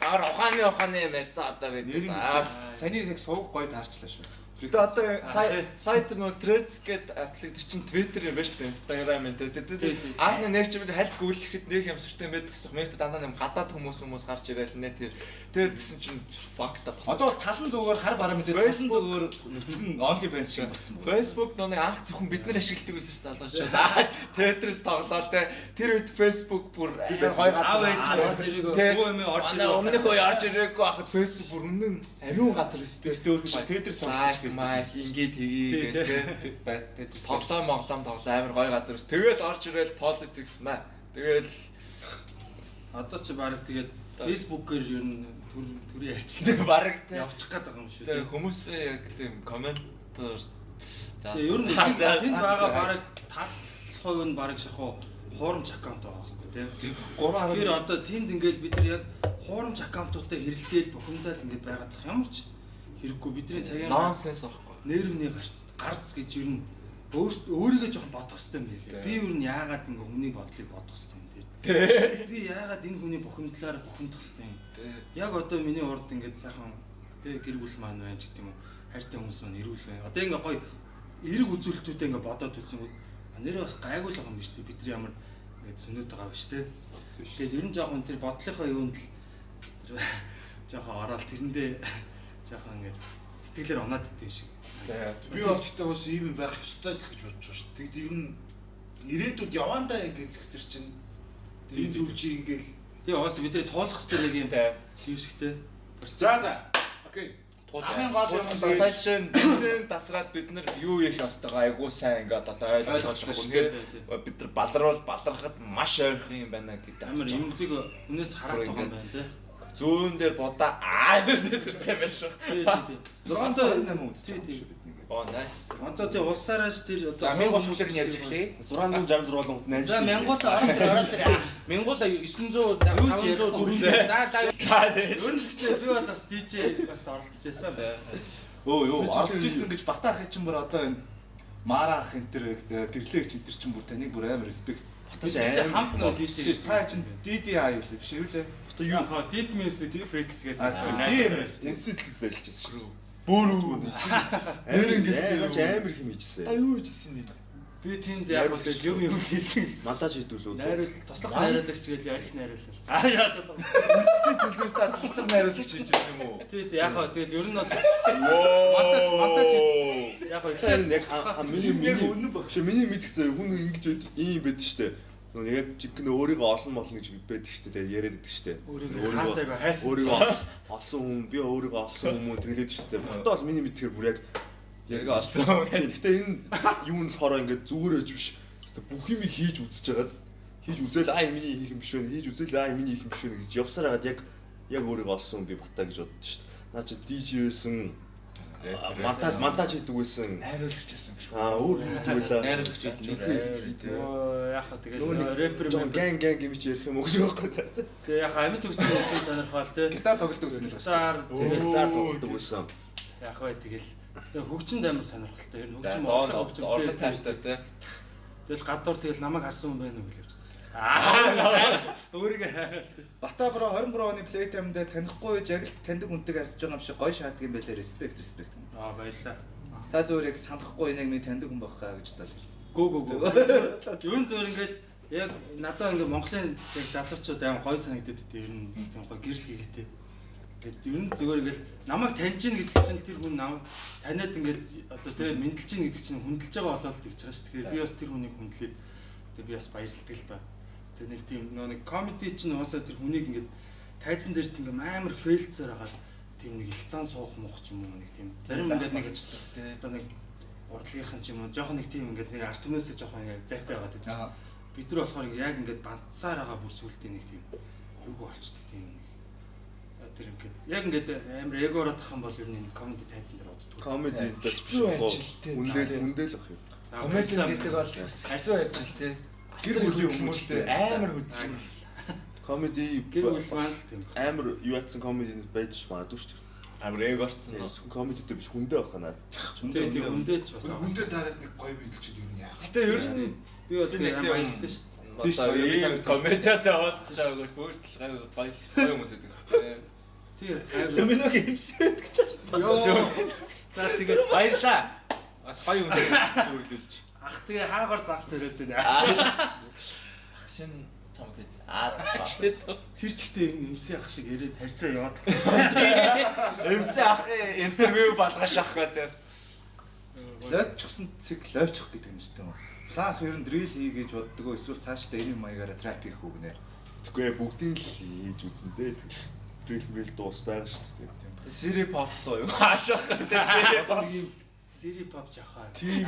Speaker 7: Амар ухааны ухааны юм ярьсан одоо бид.
Speaker 1: Нэрийн дэсэл саяны яг сувг гоё таарчлаа шүү.
Speaker 7: Тэгээ одоо сая сая тэр нөгөө Threads гэдэг апплик тэр чинь Twitter юм байна шүү дээ, Instagram юм те.
Speaker 3: Тий, тий.
Speaker 7: Анхны нэг чи бид хальт гүйлгэхэд нэг юм сүртэй байдаг гэсэн. Мэт дандаа юм гадаад хүмүүс гарч ирээл нэ тэр. Тэгээд тэгсэн чинь fucked up.
Speaker 1: Одоо бол талан зүгээр хар бараа мэдээ талан
Speaker 7: Facebook-
Speaker 1: зүгээр нүцгэн OnlyFans шиг болцсон байна.
Speaker 7: Facebook нөө нэг анх зөвхөн бид нар ашигладаг байсан ш залуучууд. Аа Tetris тоглоал те. Тэр үед Facebook бүр амар гоё
Speaker 3: Аав
Speaker 7: газар.
Speaker 3: ээж нь орж ирээгүй.
Speaker 7: Тэ.
Speaker 3: Хүү эмээ орж
Speaker 7: Манай
Speaker 3: ирээгүй.
Speaker 7: өмнөх үе орж ирээгүй байхад Facebook бүр үнэн ариун газар өстэй.
Speaker 1: Тэгтээ Tetris тоглож
Speaker 7: Лайк майк ингээд хийгээ те.
Speaker 1: бай Tetris
Speaker 7: Тоглоом моглоом тоглоо амар гоё газар өс. Тэгэл орж ирээл politics маа. Тэгэл
Speaker 3: Одоо чи баг тэгээд Facebook-ээр ер нь төр төрийн ажил
Speaker 7: тэг бараг те.
Speaker 3: явчих гээд байгаа юм шүү.
Speaker 7: Тэр хүмүүсээ яг тийм комментээр за
Speaker 3: Тэгээ ер нь
Speaker 7: за,
Speaker 3: тэнд
Speaker 7: за,
Speaker 3: байгаа
Speaker 7: за.
Speaker 3: баг тал хувь нь баг шахуу хуурамч аккаунт байгаа байхгүй тийм.
Speaker 1: 3.1
Speaker 3: Тэгэхээр одоо тэнд ингээл бид нар яг хуурамч аккаунтуудтай хэрэлдээл бухимдаал ингээд байгаад тах ямар ч хэрэггүй бидний цагийн
Speaker 7: нонсенс аахгүй.
Speaker 3: нервний гарц гарц гэж ер нь Өөрийгөө жоохон бодох хэрэгтэй юм билээ. Би юу н яагаад ингээ хүний бодлыг бодох хэрэгтэй юм те. Би яагаад энэ хүний бухимдлаар бухимдах хэрэгтэй юм. Яг одоо миний урд ингээд сайхан те гэр бүл маань байна ч гэдэг юм уу. Хайртай хүмүүс маань эрүүл байна. Одоо ингээ гоё эрэг үзүүлэлтүүдээ ингээ бодоод үзэнгүүд нэрээ бас гайгүй л байгаа юм биш те. Бид нар ямар ингээд сүнөд байгаа биш те. Тэгээд ер нь жоохон тэр бодлынхоо юунд л тэр жоохон ороод тэрэндээ жоохон ингээд сэтгэлээр унаад идэв шиг.
Speaker 4: Би олчтой бас ийм юм байх ёстой л гэж бодож байгаа шүү дээ. Тэгэд ер нь ирээдүйд явандаа ингээд зэгцэр чинь энэ зүйл чи ингээл
Speaker 3: Тэгээ угаасаа бидний туулах хэрэгтэй нэг юм юм шигтэй.
Speaker 4: За за. Окей. Ахын гол юм
Speaker 7: Сая шин бензин тасраад бид нар юу хийх ёстойгоо айгуу сайн ингээд одоо ойлгож байгаа шүү дээ. Бид нар баларвал балархад маш ойрхон юм байна гэдэг.
Speaker 3: Амар эмзэг үнээс хараад байгаа юм байна те.
Speaker 7: Зүүн дээр будаа аа зэрэг юм шиг.
Speaker 3: Тий, тий, тий.
Speaker 1: 628 үзэж байгаа шүү бид нэг.
Speaker 7: Оо nice.
Speaker 3: Одоо тий улсаараас тэр одоо
Speaker 1: За 1000 болохоор нь ярьж эхлэе.
Speaker 5: 666 болонгот 8.
Speaker 3: За мянгуул ороод ороод.
Speaker 6: Мянгуул 900 500 400. За за.
Speaker 3: Ер нь гэхдээ би бол бас DJ бас оролцож байсан байна.
Speaker 1: Өө юу оролцож исэн гэж Бата ахын чинь бүр одоо энэ Мара ах энэ төр гэрлээ гэж энэ төр чинь бүр таныг бүр амар респект.
Speaker 5: Батаж
Speaker 3: Тэр чинь хамт нөө DJ
Speaker 1: Та чинь DDI юу лээ биш үү лээ?
Speaker 5: Бата юу?
Speaker 3: Яг хаа Deep Music Freaks гэдэг.
Speaker 1: А DMF тийм.
Speaker 5: Үнсэн төлөв ажиллаж байсан шүү дээ. Бөөрөө. Амар ингэсэн амар их юм хийжсэн.
Speaker 1: Та юу хийжсэн юм?
Speaker 3: Би тэнд яг бол тэгэл юм юм хийсэн гэж.
Speaker 5: Монтаж хийдүүлүү.
Speaker 3: Найруул туслах найруулагч гэж арх найруулал. Аа яа та.
Speaker 7: Төлөөс та туслах найруулагч хийж байсан юм уу?
Speaker 3: Тий, тий яг хаа тэгэл ер нь бол монтаж монтаж яг хаа
Speaker 5: Тэр яг миний миний биш миний мэдэх зөө хүн ингэж ийм байд штэ. Нөгөө яг жинхэнэ өөрийгөө олон молно гэж байдаг штэ. Тэгээ яриад байдаг штэ.
Speaker 3: Өөрийгөө хаасайгаа хайсан.
Speaker 5: Өөрийгөө олсон хүн би өөрийгөө олсон хүмүүс тэглээд штэ. Бата бол миний мэдхээр бүр яг
Speaker 7: Яг олсон хүн.
Speaker 5: Гэтэ энэ юу нь болохоор ингээд зүгээр ээж биш. Гэтэ бүх юм хийж үзэж хагаад хийж үзэл аа миний хийх юм биш вэ? Хийж үзэл аа миний хийх юм биш вэ гэж явсаар хагаад яг яг өөрийгөө олсон хүн би Бата гэж боддоо штэ. Наа чи DJ байсан монтаж хийдэг байсан.
Speaker 1: Найруулагч байсан гэж.
Speaker 5: Аа өөр юм хийдэг байлаа.
Speaker 6: Найруулагч байсан нэг.
Speaker 3: Йоо яг хаа тэгэл рэпер
Speaker 5: Жон гэн гэн гэмч ярих юм уу гэж байхгүй.
Speaker 3: Тэгээ яг амьд хөгжим хөгжим сонирхол те.
Speaker 1: Гитар тоглодог гэсэн л байна.
Speaker 3: Гитар
Speaker 5: Гитар тоглодог байсан.
Speaker 3: яг бай тэгэл тэгээ хөгжинд амар сонирхолтой. Ер нь хөгжим
Speaker 7: Доор
Speaker 3: орлого хөгжим
Speaker 7: орлог тааштай те.
Speaker 3: Тэгэл гадуур тэгэл намайг харсан хүн байна уу гэж явчихсан. Аа өөрийгөө хайгаад.
Speaker 1: Бата бро 23 оны playtime дээр танихгүй байж яг л таньдаг хүнтэйг харьцаж байгаа юм шиг гоё шаадаг юм байлаа. Респект респект.
Speaker 3: Аа баярлаа.
Speaker 1: Та зөвөр яг санахгүй нэг минь таньдаг хүн байхаа гэж бодлоо.
Speaker 3: Гөө гөө гөө. Ер нь зөвөр ингээл яг надад ингээ Монголын яг залуучууд амар гоё санагдаад идэв. Ер нь тийм гоё гэрэл хийгээтэй. Ингээд ер нь зүгээр ингээл намайг таньж гин гэдэг чинь тэр хүн намайг таниад ингээд одоо тэр мэндэлж гин гэдэг чинь хүндэлж байгаа болоод тэгж байгаа шүү. Тэгэхээр би бас тэр хүнийг хүндлээд тэгээ би бас баярлдаг л да. Тэгээ нэг тийм нөө нэг комеди чинь уусаа тэр хүнийг ингээд тайзан дээр ингээд амар фейлцээр хагаад тийм нэг их зан суух муух ч юм уу нэг тийм зарим ингээд нэг одоо нэг урлагийнхан ч юм уу жоохон нэг тийм ингээд нэг арт түмээсээ жоохон ингээд зайтай байгаад байдаг шүү. Бид нар болохоор ингээд яг ингээд бандсаар байгаа бүр сүултээ нэг тийм юуг болчдөг тийм нэг. За тэр ингээд яг ингээд амар эгороод тах юм бол ер нь энэ комеди тайзан дээр уддаг.
Speaker 5: Комеди
Speaker 7: Хэцүү ажил те.
Speaker 5: Хүндэл хүндэл ах юм.
Speaker 3: За
Speaker 7: Комеди гэдэг бол бас хэцүү ажил те.
Speaker 1: Гэр бүлийн хүмүүстэй
Speaker 7: амар хөдөлгөөн.
Speaker 5: Комеди
Speaker 3: Гэр бүл маань л тийм.
Speaker 5: амар юу ятсан комеди байж магадгүй шүү дээ.
Speaker 7: Амар эгорцсон.
Speaker 5: Зөвхөн комедитэй биш хүндээ байх наа.
Speaker 3: Тийм тийм хүндээ ч бас.
Speaker 4: Хүндээ дараад нэг гоё мэдлчихэд юу яах.
Speaker 7: Гэтэ ер нь
Speaker 3: Би бол
Speaker 7: Би нэг
Speaker 3: амар
Speaker 7: тийм
Speaker 3: баярлалаа шүү дээ.
Speaker 7: тийш ийм комедиатай уулзч байгаагүй бүр л гай баяр гоё хүмүүс байдаг шүү дээ.
Speaker 3: Тийм.
Speaker 1: Миног имсэд гэж байна.
Speaker 3: Йоо. За тэгээд
Speaker 1: Баярлаа. Бас гоё хүн зүрлүүлж.
Speaker 3: ах тэгээ хаагаар загас өрөөд байна.
Speaker 7: Ах шин цам гэж. Аа
Speaker 3: Тэр чигтээ эмси ах шиг яриад харьцаа яваад.
Speaker 7: MC ахын интервью болгож авах гэдэг.
Speaker 1: Лойчсон цэг лойчих гэдэг юм шүү дээ. План ах ер нь дрил хий гэж боддгоо эсвэл цаашдаа энэ маягаараа трап хийх үү гинэ.
Speaker 5: Тэгэхгүй бүгдийг л хийж үзэн дээ. Тэгэл дрил мрил дуус байгаа шүү дээ.
Speaker 7: Сири pop руу юу хаашаах гэдэг сири pop.
Speaker 3: Сири pop жахаа.
Speaker 5: Тийм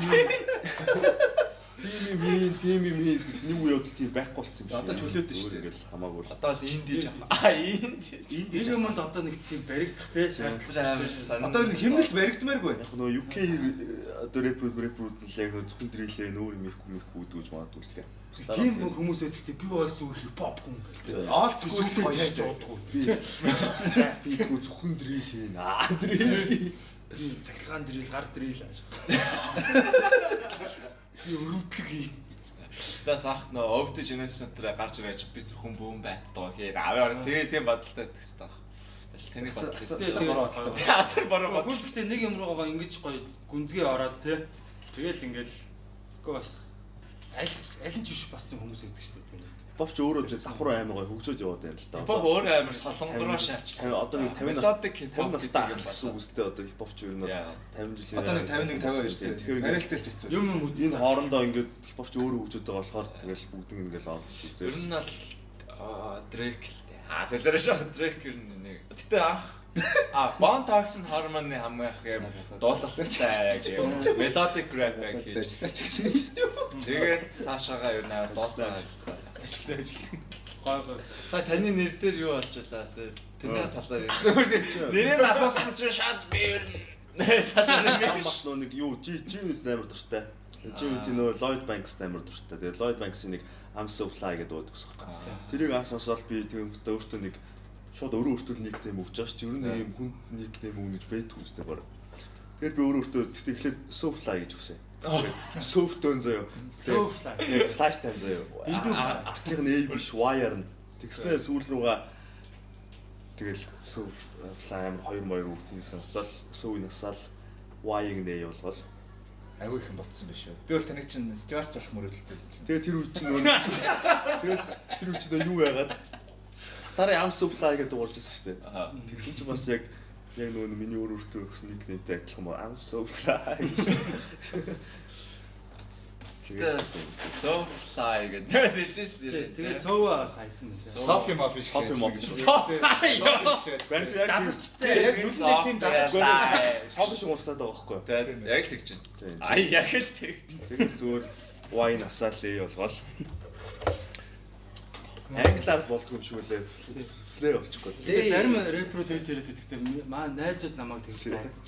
Speaker 5: юм тийм юм нэг үе явдал тийм байхгүй болсон юм шиг.
Speaker 1: Одоо чөлөөтэй шүү дээ.
Speaker 5: Ингээл хамаагүй л.
Speaker 7: Одоо л инди жах. Аа инди.
Speaker 3: Энэ юмд одоо нэг тийм баригдах те шаардлага
Speaker 7: амар сонир.
Speaker 1: Одоо энэ хэмнэлт баригдмааргүй байна.
Speaker 5: Яг нөө UK одоо рэпер рэпрүүд нь л яг нөө зөвхөн дрилээ нөөр юм ихгүй мэхгүй гэдэг гэж магадгүй л дээ.
Speaker 3: Тийм хүмүүс өгдөгтэй би бол зүгээр хипхоп хүн гэл те.
Speaker 1: Old school
Speaker 5: Сүлдээ
Speaker 1: гоё
Speaker 5: цайж
Speaker 1: шүү дээ.
Speaker 5: удахгүй. Би trap хийхгүй зөвхөн дрил хийнэ. Аа дрил.
Speaker 3: Цахилгаан дрил, гар дрил ааш. Би өрөвдлөг хий.
Speaker 7: Бас ах нөө Ovt Genesis Center гарч ирэж би зөвхөн бүүн байтгаа хээр аваа тэгээ тийм бодолтой тэгсэн таах. Ажил тэнийг бодлоо.
Speaker 3: Тэгээ
Speaker 1: бороо бодолтой.
Speaker 7: Асар бороо бодол.
Speaker 3: Хүн гэхдээ нэг юм руугаа ингэж гоё гүнзгий ороод те. Тэгэл ингээл үгүй бас аль аль нь ч биш бас нэг хүмүүс өгдөг шүү дээ.
Speaker 5: Хипхоп ч өөрөө давхар амар гоё хөгжөөд яваад байна л да.
Speaker 7: Хипхоп өөрөө амар солонгороо шаачлаа.
Speaker 5: Одоо нэг 50 нас
Speaker 7: Melodic hip-hop
Speaker 5: 50 настай
Speaker 7: гэдэг юм
Speaker 5: гэсэн үстэй одоо хипхоп ч ер нь бол 50 жилийн
Speaker 1: Одоо нэг 51 52
Speaker 5: Тэгэхээр
Speaker 1: тийм.
Speaker 5: ингээд
Speaker 1: Арайлтэлж хэцүү.
Speaker 3: Юм юм үзсэн.
Speaker 5: энэ хоорондоо ингээд хипхоп ч өөрөө хөгжөөд байгаа болохоор тэгэл бүгд ингээд олж
Speaker 7: Ер
Speaker 5: үзээ.
Speaker 7: нь бол Drake л дээ. Аа солиороо шаа Drake ер нь нэг. Гэтэ анх Bone Thugs and Harmony хамгийн их юм дуулалтай яг юм melodic rap яг хийж. Тэгэл цаашаага ер нь амар дуулаа.
Speaker 3: Гой гой.
Speaker 7: Сая таны нэр дээр юу болж байлаа те? Тэрний талаар ярьсан. Нэрийг асуусан чинь шал би ер нь шал ер нь
Speaker 5: Ам бах нөө нэг юу G G-ний амар дуртай. G-ний нөө Lloyd Banks амар дуртай. Тэгээ Lloyd Banks-ийн нэг I'm So Fly гэдэг дуу өгсөн байхгүй. Тэрийг анх сонсоод би тэгэнгүүтээ өөртөө нэг шууд өөрөө өөртөө л nickname өгч байгаа шүү. Ер нь нэг юм хүнд nickname өгнө гэж байдгүй үстэй баг. Тэгээд би өөрөө өөртөө тэгтээ эхлээд So Fly гэж өгсөн. Soft-өн заяа.
Speaker 3: So fly.
Speaker 5: Яг flight-ан заяа.
Speaker 3: Дэндүү fly.
Speaker 5: Артлын нь A биш Y-аар нь. Тэгснээр сүүл рүүгээ тэгэл So Fly амар хоёр моёр үг тийм сонстол So-ийг насаал Y-ыг нь A болгоол.
Speaker 1: Айгүй их юм ботсон биш үү? Би бол таныг чинь Стюарт болох мөрөөдөлтэй байсан чинь.
Speaker 5: Тэгээ тэр үе чинь нөгөө тэгээд тэр үе чинь юу яагаад татарын I'm So Fly гэдэг дуугарч ирсэн шүү дээ. Тэгсэн чинь бас яг яг нөгөө миний өөр өөртөө өгсөн nickname-тэй адилхан мó I'm So Fly.
Speaker 7: Тэгээ So Fly гэдэг. Тэгээс хэлээ л дээ.
Speaker 3: Тэгээ сова бас хайсан юм.
Speaker 1: Софи Мофи шиг.
Speaker 5: Софи Мофи.
Speaker 1: Софи.
Speaker 5: Барь яг
Speaker 3: Далавчтай.
Speaker 1: Яг нүдэн дээр тийм далавчтай.
Speaker 5: Софи шиг урсаад байгаа байхгүй юу?
Speaker 7: Тэгээд яг л тэгж байна.
Speaker 5: Тийм.
Speaker 7: Ай яг л тэг.
Speaker 5: Тэгээд зүгээр Y насаал A болгоол. Англиар л болдгоо юм шиг үлээ. Флэ болчихгоо.
Speaker 3: Тэгээ зарим рэпер тэгж яриад байдаг. Тэгээ маа найзууд намайг тэгж дуудаж.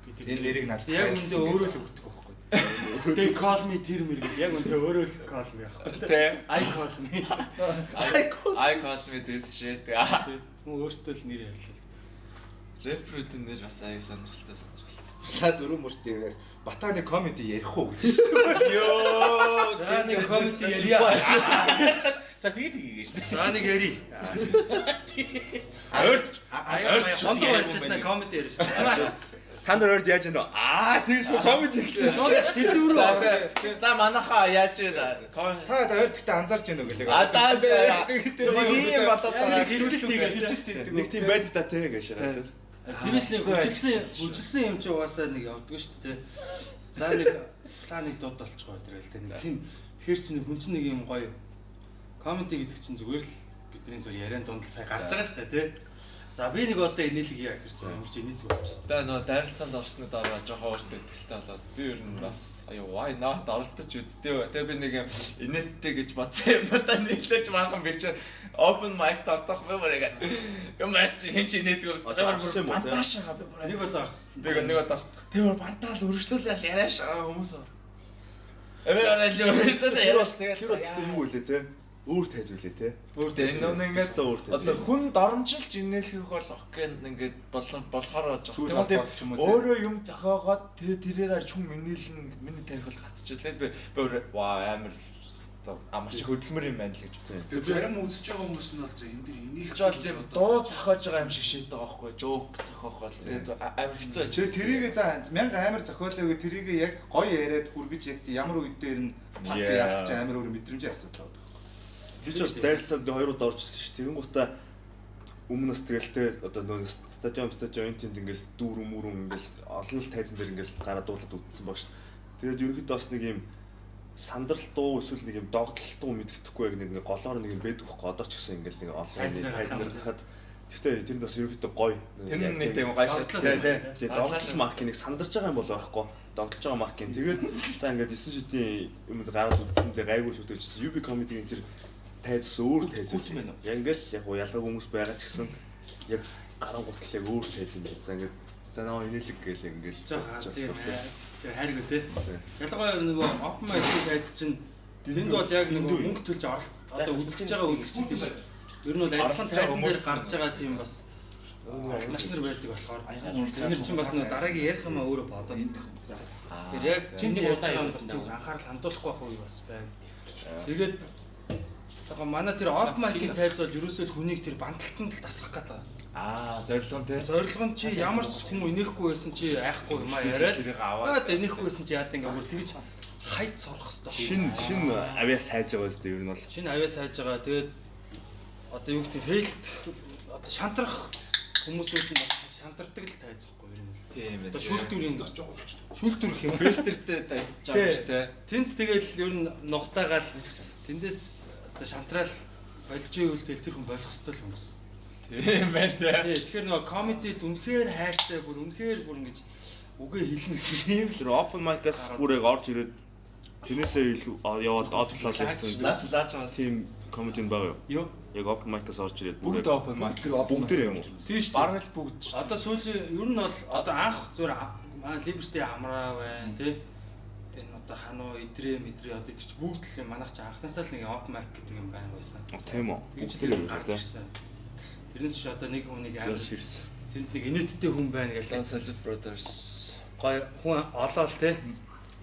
Speaker 3: Би тэр
Speaker 1: Энэ нэрийг надад
Speaker 3: Яг үндэ өөрөө л өгдөг байхгүй. They call me тэр мэр гэх. Яг үндэ өөрөө л call me байхгүй.
Speaker 7: Тэ.
Speaker 3: I call me.
Speaker 7: I call me this shit.
Speaker 3: Хүн өөртөө л нэр ярьлаа.
Speaker 7: Рэпрүүдийн нэр бас аяа сонирхолтой сонирхолтой.
Speaker 1: Влад өрөө мөртөө яг Батаны комеди ярих уу гэж шүү дээ.
Speaker 7: Йоо.
Speaker 3: За нэг комеди ярья.
Speaker 6: За тэгээ тгийгээ шүү дээ.
Speaker 3: За нэг яри.
Speaker 6: Ойрт
Speaker 3: Ойрт хондоо ярьжсэн комеди ярьж.
Speaker 5: Та нар ойрд яаж яана? Аа тийм шүү комеди хэлчихсэн.
Speaker 3: Сэдв рүү ороо.
Speaker 7: За манайхаа яаж вэ?
Speaker 1: Та ойр гэхдээ анзаарч байна уу гэлээ.
Speaker 7: А та нэг юм бодоод
Speaker 3: Тэр хилжилт хийгээл
Speaker 1: хилжилт хийдэг.
Speaker 5: Нэг тийм байдаг та те гэж шагаад.
Speaker 3: Тэгээс нэг хүчилсэн юм чи угаасаа нэг явдгүй шүү дээ. За нэг та нэг дууд болчихгоо тэр л тэ нэг тийм тэгэхээр чи нэг хүн чинь нэг юм гоё комеди гэдэг чинь зүгээр л бидний зүгээр яриан дунд л сая гарч байгаа шүү дээ тий. За би нэг одоо инээлэг яа гэхэр чи ямар ч инээдэг болчих.
Speaker 7: Би нөө дайралцаанд орсны дараа жоохон өөртөө ихтэй болоод би ер нь бас аюу why not оролдож үзтээ. Тэгээ би нэг юм инээдтэй гэж бодсон юм да нийлэж maaхан би чи open mic-т ордох би бүр яг юм арч хин чи инээдэг юм.
Speaker 5: Орсон юм уу, те?
Speaker 7: Бантаашаа би бүр
Speaker 3: Нэг удаа орсон.
Speaker 7: нэг нэг удаа орсон. Тэгээ бүр бантаал өргөжлүүлэл яриаш байгаа хүмүүс. Эвээ орол өргөжлүүлэл яриаш
Speaker 5: Тэр
Speaker 7: тэгэл
Speaker 5: бол гэхдээ юу үлээ те? Өөр тайз үлээ те.
Speaker 7: Өөр энэ нэг ингээд
Speaker 5: Өстө өөр тайз.
Speaker 7: Одоо хүн доромжилж инээлгэх бол окей ингээд болон болохоор
Speaker 1: Сүүл
Speaker 7: жоох.
Speaker 1: холбоол ч юм уу, те.
Speaker 7: Өөрөө юм зохиогоод тэр тэрээр ч хүн минээлэн миний тарих бол гацчихлаа. Би би өөрөө вау амар одоо амар шиг хөдөлмөр юм байна л гэж бодсон.
Speaker 4: Тэгээ зарим үзэж байгаа хүмүүс нь бол за энэ дэр энийг
Speaker 7: Жол юм дуу зохиож байгаа юм шиг шийдэж байгаа байхгүй жоок зохиох бол тэгээд амар хэцүү.
Speaker 1: Тэгээ тэрийг за мянга амар зохиолоо гэ тэрийг яг гоё яриад хүргэж яг тий ямар үед дээр нь пак
Speaker 7: Yeah.
Speaker 1: яах гэж амар өөр мэдрэмжийн асуудал байдаг.
Speaker 5: Тэр ч бас дайралцаанд хоёр удаа орж ирсэн шүү. Тэгэн гутаа өмнө бас тэгэл те одоо нөө стадион энэ тэнд ингээл дүүрэн мүрэн ингээл олон л тайзан дээр ингээл гараад дуулаад үдсэн баг шүү. Тэгээд ерөнхийдөө бас нэг юм сандрал дуу эсвэл нэг юм догтлол дуу мэддэхгүй яг нэг ингээ голоор нэг юм байдаг хөхгүй одоо ч гэсэн ингээл нэг олон
Speaker 3: Тайзан дээр
Speaker 5: тайзан дээр гарахад гэхдээ тэнд бас ерөнхийдөө гоё.
Speaker 7: Тэр нь нэг тийм гай шат
Speaker 3: Догтлол.
Speaker 7: тий.
Speaker 5: Тэгээ догтлол маркийн нэг сандарч байгаа юм бол байхгүй. Догтлож байгаа маркийн. Тэгээд за ингээд 9 шидийн юмд гараад үдсэндээ гайгүй л үдээжсэн. UB comedy-гийн тэр тайз бас өөр тайз
Speaker 6: Хүүт мэн үү?
Speaker 5: Яг ингээл яг уу ялгаагүй хүмүүс байгаа ч гэсэн яг гаран гутал яг өөр тайз юм байна. За ингээд за наа инээлэг гээл ингээл
Speaker 3: Жоо тийм тэр хайргүй тий. Ялангуяа нөгөө open mic тайз чинь тэнд бол яг нөгөө мөнгө төлж оролт одоо үзэж байгаа үзэгчд биш. Ер нь бол адилхан
Speaker 7: Оролцож байгаа
Speaker 3: тайзан дээр
Speaker 7: хүмүүс.
Speaker 3: гарч байгаа тийм бас Маш нар байдаг болохоор бид нар чинь бас нөө дараагийн ярих юм а өөрөө бодоод идэх. Тэгэхээр яг
Speaker 6: Чиний
Speaker 3: чиний
Speaker 6: улаан
Speaker 3: улаан
Speaker 6: юм
Speaker 3: бас
Speaker 6: байсан
Speaker 3: тийм
Speaker 6: даа.
Speaker 3: анхаарал хандуулахгүй байх үе бас байна. Тэгээд яг манай тэр open mic-ийн тайз бол ерөөсөө л хүнийг тэр банталтанд л дасгах гэдэг.
Speaker 7: Аа, зорилго нь те.
Speaker 3: Зорилго нь чи ямар ч хүн инехгүй байсан чи айхгүй юм а яриад.
Speaker 7: Тэрийг аваад.
Speaker 3: Аа за инехгүй байсан чи яад ингээ бүр тэгж хайд сурах хэрэгтэй.
Speaker 5: Шин авиас хайж байгаа үстэй ер нь бол.
Speaker 3: Шинэ авиас хайж байгаа. Тэгээд одоо юу гэдэг фейлдэх одоо шантрах хүмүүсүүд нь бас шантардаг л тайз байхгүй юу ер нь.
Speaker 7: Тийм ээ.
Speaker 3: Одоо шүүлтүүрийн шүүлтүүрх юм.
Speaker 7: фильтртэй тайж байгаа шүү те.
Speaker 3: Тэнд тэгэл ер нь нугатаагаал тэндээс одоо шантраал болж ивэл тэгэл тэр хүн болох ёстой л юм бас.
Speaker 7: Тийм ээ те.
Speaker 3: Тий, тэгэхээр нөгөө комедид үнэхээр хайртай бүр үнэхээр бүр ингэж үгээ хэлнэ гэсэн юм л
Speaker 5: Тэр open mic-аас бүр яг орж ирээд тэрнээсээ илүү яваад од талаар ярьсан.
Speaker 7: Лаач лаач байгаа.
Speaker 5: Тийм комеди байгаа юу?
Speaker 3: юу?
Speaker 5: Яг open mic-аас орж ирээд
Speaker 7: Бүгд open mic.
Speaker 5: Бүгд тэр юм уу?
Speaker 3: Тийм шүү дээ.
Speaker 7: Бараг л бүгд шүү.
Speaker 3: Одоо сүүлийн ер нь бол одоо анх зүгээр манай Liberty амраа байна тий. Энэ одоо хануу идрээ мэдрээ одоо тэр чи бүгд л юм манайх чи анханасаа л нэг open mic гэдэг юм байна байсан.
Speaker 5: Тийм үү?
Speaker 3: Тэгж
Speaker 5: Бүгд тэр
Speaker 3: л
Speaker 5: юм
Speaker 3: гарч
Speaker 5: тий.
Speaker 3: ирсэн. Тэрнээс биш одоо нэг хүнийг амар
Speaker 5: Зөв ширсэн.
Speaker 3: тэнд нэг инээдтэй хүн байна гэж
Speaker 7: Лон Salute Brothers.
Speaker 3: гой хүн олоол тий.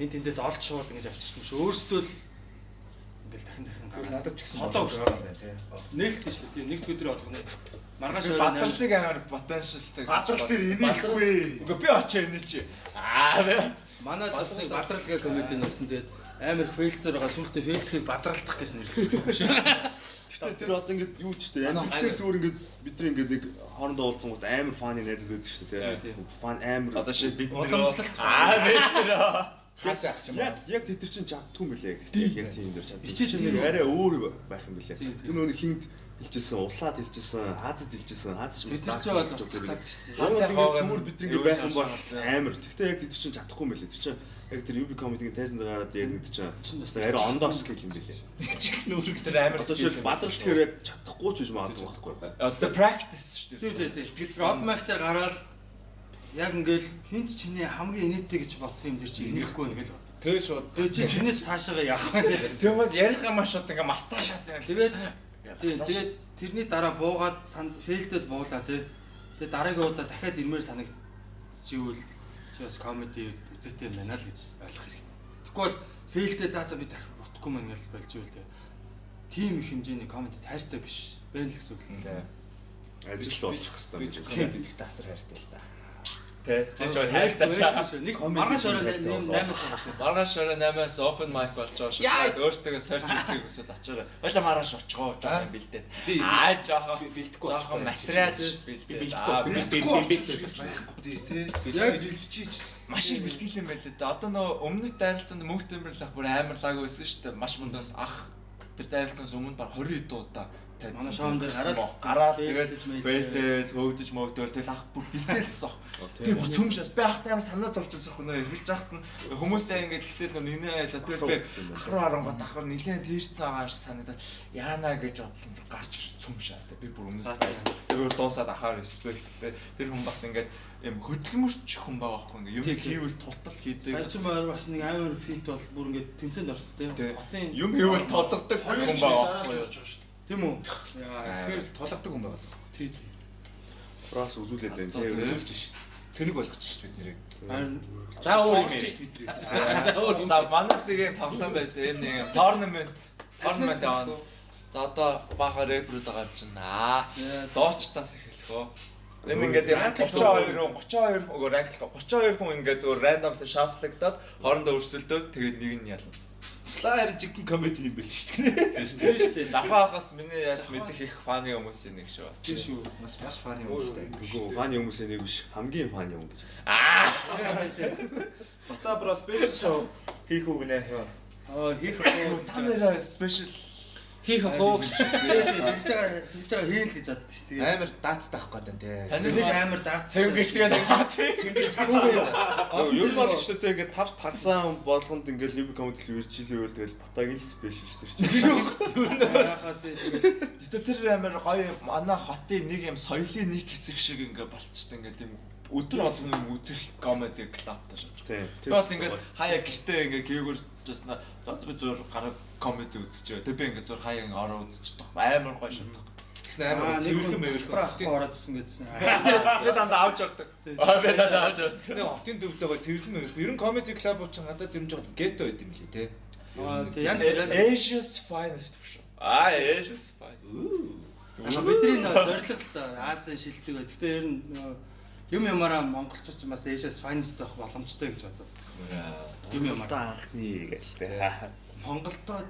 Speaker 3: Энэ тэндээс олж шууд ингэж авчирсан биш. Өөрсдөө л ингээл дахин дахин
Speaker 1: Тэгвэл
Speaker 3: гараад
Speaker 1: надад ч гэсэн
Speaker 3: Содоо
Speaker 1: боломж байгаа юм байна тий.
Speaker 3: нээлттэй шүү дээ. Нэгд өдөр болгоно. Маргааш орой 8
Speaker 7: Бадралыг амар потенциалтай.
Speaker 4: Бадрал дээр инехгүй.
Speaker 7: Үгүй би очоо энэ чи. Аа би очоо.
Speaker 3: Манай бас нэг бадрал гэх комеди нэрсэн. Тэгээд амар их фейлцээр байгаа сүултээ фейлдэхийг бадралтах гэж нэрлэсэн шүү.
Speaker 5: Гэтэ тэр одоо ингээд юу ч шүү дээ. Амьдрал дээр зүгээр ингээд бид нар ингээд нэг хоорондоо уулзсан гот амар фаны найзууд байдаг шүү дээ тий. Фан амар.
Speaker 7: Одоо ши бид нэр
Speaker 3: Уламжлалт
Speaker 7: Аа бид нэр.
Speaker 1: Хаа заах юм
Speaker 5: Яг яг тэд нар чинь чаддгүй юм билээ. Гэтэ яг тийм дээр чаддгүй.
Speaker 3: Хичээж
Speaker 5: Хичээж нэг арай өөр байх юм билээ.
Speaker 3: Тийм, тийм.
Speaker 5: Энэ нөгөө хинт хэлжсэн, улсаад хэлжсэн, Азад хэлжсэн, Аз ч
Speaker 3: Тэд нар чинь бол бас татаад шүү дээ.
Speaker 5: Аз
Speaker 7: Аз
Speaker 5: ингээд зүгээр бид нар ингээд байх юм бол
Speaker 7: шаардлагатай.
Speaker 5: амар. Гэхдээ яг тэд чинь чадахгүй юм билээ. Тэр чинь яг тэр UB comedy-гийн тайзан дээр гараад яг нэг чинь
Speaker 3: Чинь
Speaker 5: бас арай ондоо скил юм билээ.
Speaker 7: Нүрэг тэр амар
Speaker 5: Одоо жишээл бадрал тэгэхээр яг чадахгүй ч гэж магадгүй байхгүй.
Speaker 7: Одоо practice шүү
Speaker 3: Тий,
Speaker 7: дээ.
Speaker 3: тий, тий. Тэр open mic дээр гараад яг ингээл хинт чиний хамгийн инээдтэй гэж бодсон юм дээр чи инехгүй ингээл бод.
Speaker 1: Тэгээ шууд
Speaker 3: Тэгээ чи чинээс цаашаага явах вэ тий.
Speaker 7: Тэр бол ярих юм шууд ингээ мартаа шат.
Speaker 3: Тэгээд тий, тэгээд тэрний дараа буугаад фейлдэд буулаа тий. Тэгээд дараагийн удаа дахиад ирмээр санагдчихвэл чи бас комеди үзээтэй юм байна л гэж ойлгох хэрэгтэй. Тэгэхгүй бол фейлдээ заа за би дахин утахгүй мэн гэж болж ивэл тий. Тийм их хэмжээний комеди хайртай биш байна л гэсэн үг л дээ.
Speaker 5: Ажил болох хэрэгтэй
Speaker 1: би
Speaker 5: юм
Speaker 1: ч
Speaker 5: билээ.
Speaker 1: комеди гэдэгт асар хайртай л та.
Speaker 7: Тэ. Чи жоо хайртай.
Speaker 3: Шүү. Нэг маргааш орой 8-аас хойш.
Speaker 7: Маргааш орой 8-аас open mic болж байгаа шүү. Өөртөө сорж үзье гэсэн очоорой. Хойлоо маргааш очихоо жоохон бэлдээд. Аа жоохон
Speaker 1: Бэлдэхгүй
Speaker 7: жоохон материалч бэлдээд.
Speaker 1: Бэлдэхгүй
Speaker 7: Аа,
Speaker 4: Бэлдэхгүй очиж гэж байхгүй тий тий.
Speaker 3: Яг
Speaker 4: бэлтжиж
Speaker 7: Маш их бэлтгэл юм байлээ дээ. Одоо нөө өмнөд дайралцаанд мөнх тэмбэрлэх бүр амар лаг байсан шүү дээ. Маш мөндөөс ах тэр дайралцаас өмнө баг 20 хэд удаа тайзан.
Speaker 3: Манай шоун дээр гараад
Speaker 7: гараад тэгэл
Speaker 3: фейлдэж мэйлдэж.
Speaker 7: фейлдэл хөөгдөж мөгдөөл тэгэл ах бүр бэлтээлсэн ах. Тэр бүр цөм шээс би ахтай амар санаа зовж байсан хөнөө эхэлж ахт нь хүмүүс яг ингээд хэлтэл нөө нэгнээ айлаа тэгэл би ах руу харангууд ах руу нилээн тэрцэн байгаа шиг санагдаад яана гэж бодсон чинь гарч ирж цөм шаа. Би бүр өмнөөс тайсан. Тэр бүр дуусаад ахаар респект тэ. Тэр хүн бас ингээд юм хөдөлмөрч хүн байгаа байхгүй ингээд юм
Speaker 3: Тий, тий.
Speaker 7: хийвэл тултал хийдэг.
Speaker 3: Сая чи маар бас нэг амар фит бол бүр ингээд тэмцээнд орсон
Speaker 7: Тий.
Speaker 3: тий. Хотын
Speaker 7: Юм хийвэл тулгадаг
Speaker 4: хоёр
Speaker 7: хүн
Speaker 4: жил
Speaker 7: байгаа
Speaker 4: дараалж
Speaker 7: байхгүй.
Speaker 4: орж байгаа шүү дээ.
Speaker 3: тийм үү? Яа тэгэхээр
Speaker 1: Тулгадаг хүн байгаа.
Speaker 3: тий. тий.
Speaker 5: Франц үзүүлээд байна
Speaker 7: Алцаа,
Speaker 5: тий.
Speaker 7: тий.
Speaker 1: Үзүүлж шít. Тэнэг болгочих шít бид нэрийг.
Speaker 3: Харин
Speaker 6: За өөр юм.
Speaker 4: Орж шít бид нэрийг.
Speaker 6: За өөр юм.
Speaker 7: За манайд нэг юм тоглоом байд. Энэ нэг юм tournament. Tournament явна. За одоо баахан рэперүүд байгаа чинь аа. Дуучтаас эхлэх үү. Энэ ингээд юм 32 хүн 32 хүн үгүй ранглах 32 хүн ингээд зөвөр randomly shuffle-агдаад хоорондоо өрсөлдөөд тэгээд нэг нь ялна.
Speaker 5: Флаер жигэн комеди юм байл шүү дээ.
Speaker 7: Тийм шүү дээ.
Speaker 3: тийм шүү дээ.
Speaker 7: Жавхаа ахаас миний яаж мэдэх их фаны хүмүүсийн нэг шүү бас.
Speaker 3: Тийм шүү.
Speaker 1: Маш маш фаны юм л та.
Speaker 5: Үгүй фаны хүмүүсийн нэг биш, хамгийн фаны юм гэж.
Speaker 1: Бата бро special show хийх үг нэ.
Speaker 3: Аа хийх уу.
Speaker 7: Та нэрээ special
Speaker 6: Хийх ах уу гэж.
Speaker 3: Тэгж байгаа тэгж байгаа хийл гэж боддоо шүү. Тэгээд
Speaker 1: Амар даацтай авах гэдэг тий.
Speaker 7: таны
Speaker 3: нэг амар даац.
Speaker 7: цэнгэлтгээс
Speaker 5: Юу нь бол шүү дээ ингээд тав тагсан болгонд ингээд UB comedy л ирж ивэл тэгэл батагийн л special шүү дээ.
Speaker 3: Яхаа тий.
Speaker 7: Гэтэ тэр амар гоё манай хотын нэг юм соёлын нэг хэсэг шиг ингээ болцсон ингээ тийм өдөр болгон юм үзэх comedy club-тай шаж.
Speaker 5: Тийм.
Speaker 7: Би бол ингээд хаяа гэртээ ингээ гээгүүрчсэн за би зур гараа comedy үзчихээ. Тэг би ингээ зур хаяа ингээ ороо үзчихдэг. Амар гоё шатах.
Speaker 1: Тэгсэн Тэгсэн амар цэвэрхэн мэвэрхэн
Speaker 3: ахгүй ороодсэн гэдсэн.
Speaker 7: Би дандаа авч ордог. Аа би дандаа авч ордог.
Speaker 1: Тэгсэн хотын төвдөө гоё цэвэрхэн мэвэрхэн. Ер нь comedy club чинь надад ер нь жоохон гетто байд юм лээ те.
Speaker 3: Аа тий янз янз.
Speaker 7: Asia's finest шүү. Аа Asia's finest.
Speaker 3: Аа бидний нөө зорилго л та Азийн шилдэг бай. Гэхдээ ер нь юм ямаараа монголчууд ч бас Asia's finest байх боломжтой гэж бодод. Юм ямаараа
Speaker 5: анхны гээл те.
Speaker 3: Монголдо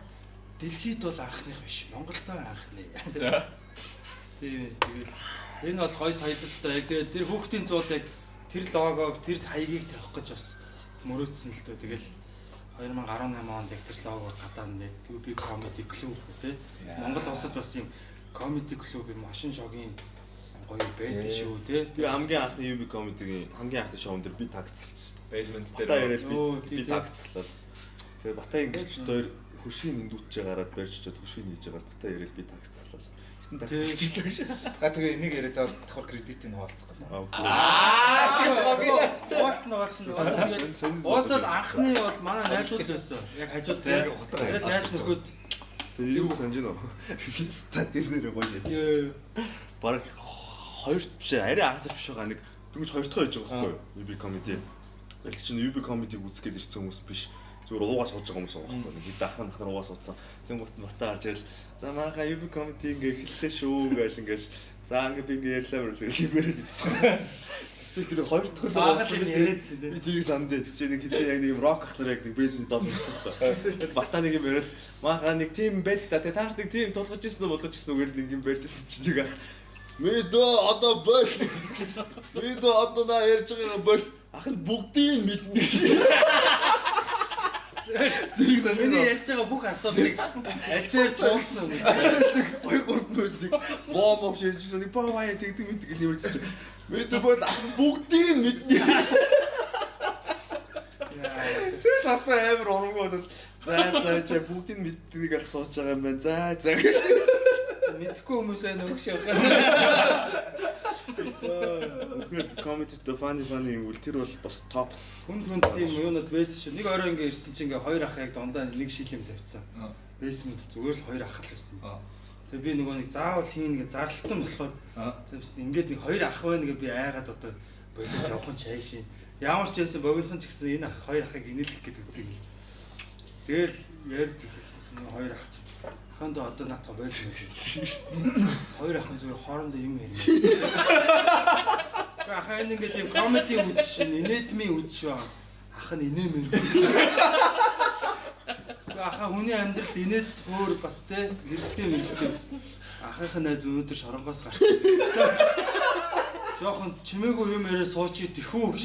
Speaker 3: дэлхийд бол анхных биш. Монголдо анхны. Тийм тэгэл энэ бол гой соёл л доо. Яг тэгээд тэр хүүхдийн зууд яг тэр логог, тэр хаягийг тавих гэж бас мөрөөдсөн л дөө. Тэгэл 2018 онд яг тэр логог гадаа нь яг UB Comedy Club тий. Монгол улсад бас юм comedy club юм машин шогийн гоё байдаг шүү тий.
Speaker 5: Би хамгийн анхны UB Comedy-гийн хамгийн анхны шоун дээр би такс тасалчихсан.
Speaker 7: Basement дээр.
Speaker 5: Бата яриад би такс таслал. Тэгээ Бата ингэж бит хоёр хөшгийн эндүүтчээ гараад барьж очиод хөшгийг хийж байгаа Бата яриад би такс таслал. Хитэн такс тасчихлаа гэж.
Speaker 1: За тэгээ энийг яриа заавал давхар кредитийг хуваалцах гэдэг.
Speaker 3: Хуваалцсан хуваалцсан. Уусаал анхны бол манай найзууд л байсан. Яг хажууд тий. Тэгээд найз нөхөд
Speaker 5: Тэгээ юу санаж байна уу? Ста тэр нэрээ гоё яа. Бараг хоёрт биш арай анх биш байгаа нэг дөнгөж хоёр дахь хийж байгаа байхгүй юу? UB Comedy. Тэгэл чинь UB Comedy-г үзэх гээд ирсэн хүмүүс биш. Зүгээр уугаа сууж байгаа хүмүүс байгаа байхгүй юу? Хэд ахын махнар уугаа суудсан. Тэнгуут нь Бата гарч ирэл за манайхаа UB Comedy ингээ эхэллээ шүү гээл ингээл за ингээ би ингээ ярьлаа мөрлөө гэмээр ирсэн. Тэс тэр хоёр дахь
Speaker 3: л юм яриадсэн тийм.
Speaker 5: Би тэрийг сандээ. Тэс чи нэг хэдэн яг нэг юм рок ахлаар яг нэг basement доод ирсэн байхгүй. Тэгэл Бата нэг юм яриад манайхаа нэг тим байдаг та тэгээ таарч нэг тим тулгаж ирсэн үү болгож ирсэн үгээл нэг юм барьж ирсэн чи нэг ах Мэдөө одоо бол. Мэдөө одоо на ярьж байгаа бол ах нь бүгдийг мэднэ гэж. Тэрийг санаа.
Speaker 3: Миний ярьж байгаа бүх асуултыг аль дээр туулсан юм.
Speaker 5: Хоёр гурван мөдлөг бом ов шилжиж нэг бом хаяа тэгдэг мэддэг гэл юмэрсэн чи. Мэдээ бол ах нь бүгдийг мэднэ. Тэр хатаа амар урамгүй болол за за чи бүгдийг мэддэг ах сууж байгаа юм байна. За за.
Speaker 3: Мэдхгүй хүмүүсээ нөгш явах.
Speaker 5: Тэгэхээр comedy the funny funny юм бол тэр бол бас топ
Speaker 3: Хүнд хүнд тийм юунууд байсан шүү. Нэг орой ингээ ирсэн чинь ингээ хоёр ах яг дундаа нэг шил юм тавьсан. Basement зүгээр л хоёр ах л байсан. Тэгээ би нөгөө нэг заавал хийн гэж зарлцсан болохоор зэмсэн ингээд нэг хоёр ах байна гэж би айгаад одоо болоод явах нь чайшин. Ямар ч байсан богинохон ч гэсэн энэ ах хоёр ахыг инээлэх гэдэг үзье гэл. Тэгэл ярьж эхэлсэн чинь хоёр ах чинь ахандаа одоо наатаа байлна гэж. Хоёр ах нь зүгээр хоорондоо юм ярина. Ах энэ ингээд юм комеди үзэж шин, инээдмийн үзэж байгаа. Ах нь инээмэргүй. Аха хүний амьдралд инээд хөөр бас те хэрэгтэй мэрэгтэй байсан. Ахынх нь найз өнөөдөр шоронгоос гарч. Жохон чимээгүй юм яриа сууч идэхүү гэж.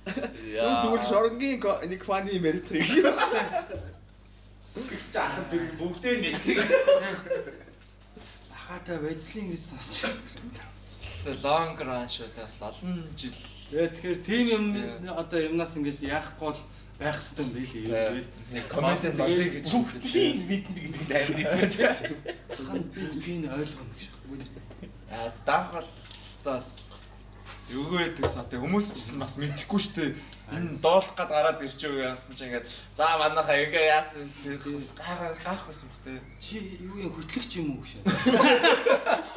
Speaker 5: Тэгвэл шоронгийн нэг funny юм яриад байгаа юм.
Speaker 1: Тэгс чи ах нь тэр бүгдээ мэддэг.
Speaker 3: Ахаатай вэзлийн гэж сонсч байсан.
Speaker 7: Тэгээ long run шүү дээ бас олон жил.
Speaker 3: Тэгэхээр тийм юм одоо юмнаас ингэж яахгүй бол байх хэрэгтэй юм байл юм байл.
Speaker 7: Комеди болъё гэж
Speaker 1: бүгдийг мэднэ гэдэг нь амар юм тийм.
Speaker 3: Хан бүгдийг нь ойлгоно гэж аахгүй.
Speaker 7: Аа даах бол бас өгөө гэдэгсэн. Тэгээ хүмүүс ч гэсэн бас мэдэхгүй шүү дээ. Энэ дуулах гад гараад ирч юу яасан чи ингээд за манайхаа ингээ яасан юм тэр бас гайх байсан баг тий.
Speaker 3: Чи юу юм хөтлөгч юм уу гэж.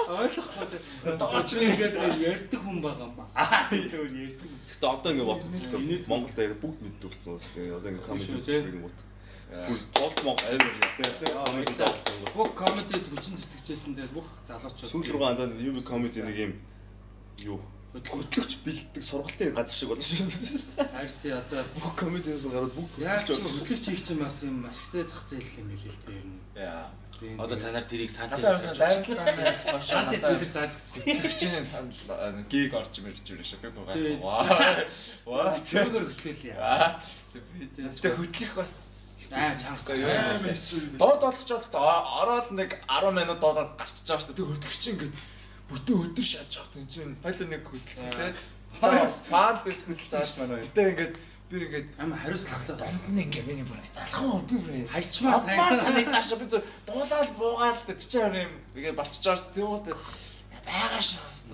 Speaker 3: Ойлгохгүй.
Speaker 7: Дооч
Speaker 3: ингээд ярьдаг хүн байгаа юм ба. Аа зөвөр ярьдаг.
Speaker 5: Гэхдээ одоо ингээ бодчихсон. Монголд аяа бүгд мэддэг болсон шүү дээ. Одоо ингээ комеди үздэг юм уу. Бүр болт Монгол амар шүү дээ. Комеди болт.
Speaker 3: Бүх комедид хүчин зүтгэжсэн дээр бүх залуучууд.
Speaker 5: Сүүл рүү андаа UB comedy нэг юм юу хөтлөгч бэлддэг сургалтын газар шиг болно шүү.
Speaker 3: Харин тий одоо
Speaker 5: бүх комедиас гараад бүгд
Speaker 3: хөтлөгч болно. Хөтлөгч хийх чинь бас юм ашигтай зах зээл юм билээ л дээ ер нь.
Speaker 7: Яа.
Speaker 6: Одоо та нар тэрийг сантай
Speaker 3: Сантай Twitter зааж гисэн.
Speaker 7: Хичээнэ санал гиг орж ирж ирж шүү. Би бүр гайхав. Ваа. Ваа.
Speaker 3: Тэргээр хөтлөөлье.
Speaker 7: Гэтэ хөтлөх бас
Speaker 3: аа чанга
Speaker 7: амар хэцүү юм. Дууд болгочоод ороод нэг 10 минут дуудаад гарчиж байгаа шүү. Тэг хөтлөгч ингээд бүтэн өдөр шааж байгаа. Тэн чинь хоёул нэг хөтлсөн те. Фан дэсэн л
Speaker 1: зааш манай.
Speaker 7: Гэтэ ингээд би ингээд
Speaker 3: амар хариуцлагатай.
Speaker 7: Дунд нь ингээд миний бүр залхан уу би бүр
Speaker 3: хайчмаа
Speaker 7: санагдааш би зөв дуулаад буугаал тэр чинь юм тэгээд болчихж байгаа шүү. Тэгвэл байгаа шаас.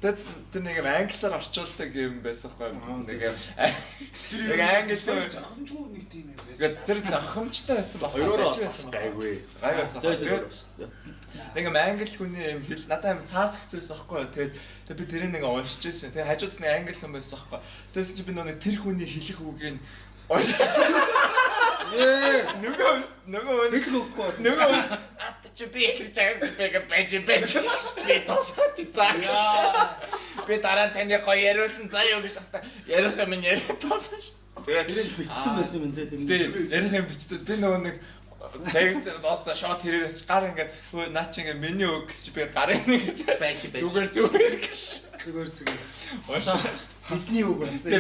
Speaker 7: Тэр нэг юм англиар орчуулдаг юм байсан хгүй нэг юм. Нэг англи
Speaker 4: зохимжгүй нэг тийм юм байж.
Speaker 7: Тэгээд тэр зохимжтой байсан баг.
Speaker 5: Хоёроор бас гайгүй.
Speaker 7: Гай байсан. Тэгээд нэг юм англи хүний юм хэл надад юм цаас хэцүүсэн байхгүй юу. Тэгээд тэг би тэрийг нэг уншиж байсан. Тэгээд хажуудас нэг англи хүн байсан байхгүй. Тэгсэн чи би нөгөө тэр хүний хэлэх үгийг уншиж. Нөгөө
Speaker 3: Хэлэх үггүй бол.
Speaker 7: нөгөө ат чи би хэлж байгаас би байж байж би тусаад заа. Би дараа нь таны гоё яриулсан заа юу гэж баста ярих юм яриад тоосон ш. Тэгээд
Speaker 3: Тэр нь бичсэн байсан юм зэ тэр.
Speaker 7: Тэгээд ярих юм бичсэн. Би нөгөө нэг текст доосон шот хэрээрээс гар ингээд хөө наа чи ингээд миний үг гэж би гарын нэг
Speaker 6: Байж байж.
Speaker 7: зүгээр зүгээр гэж.
Speaker 3: Зүгээр зүгээр.
Speaker 7: Уншаа.
Speaker 3: Бидний үг болсон.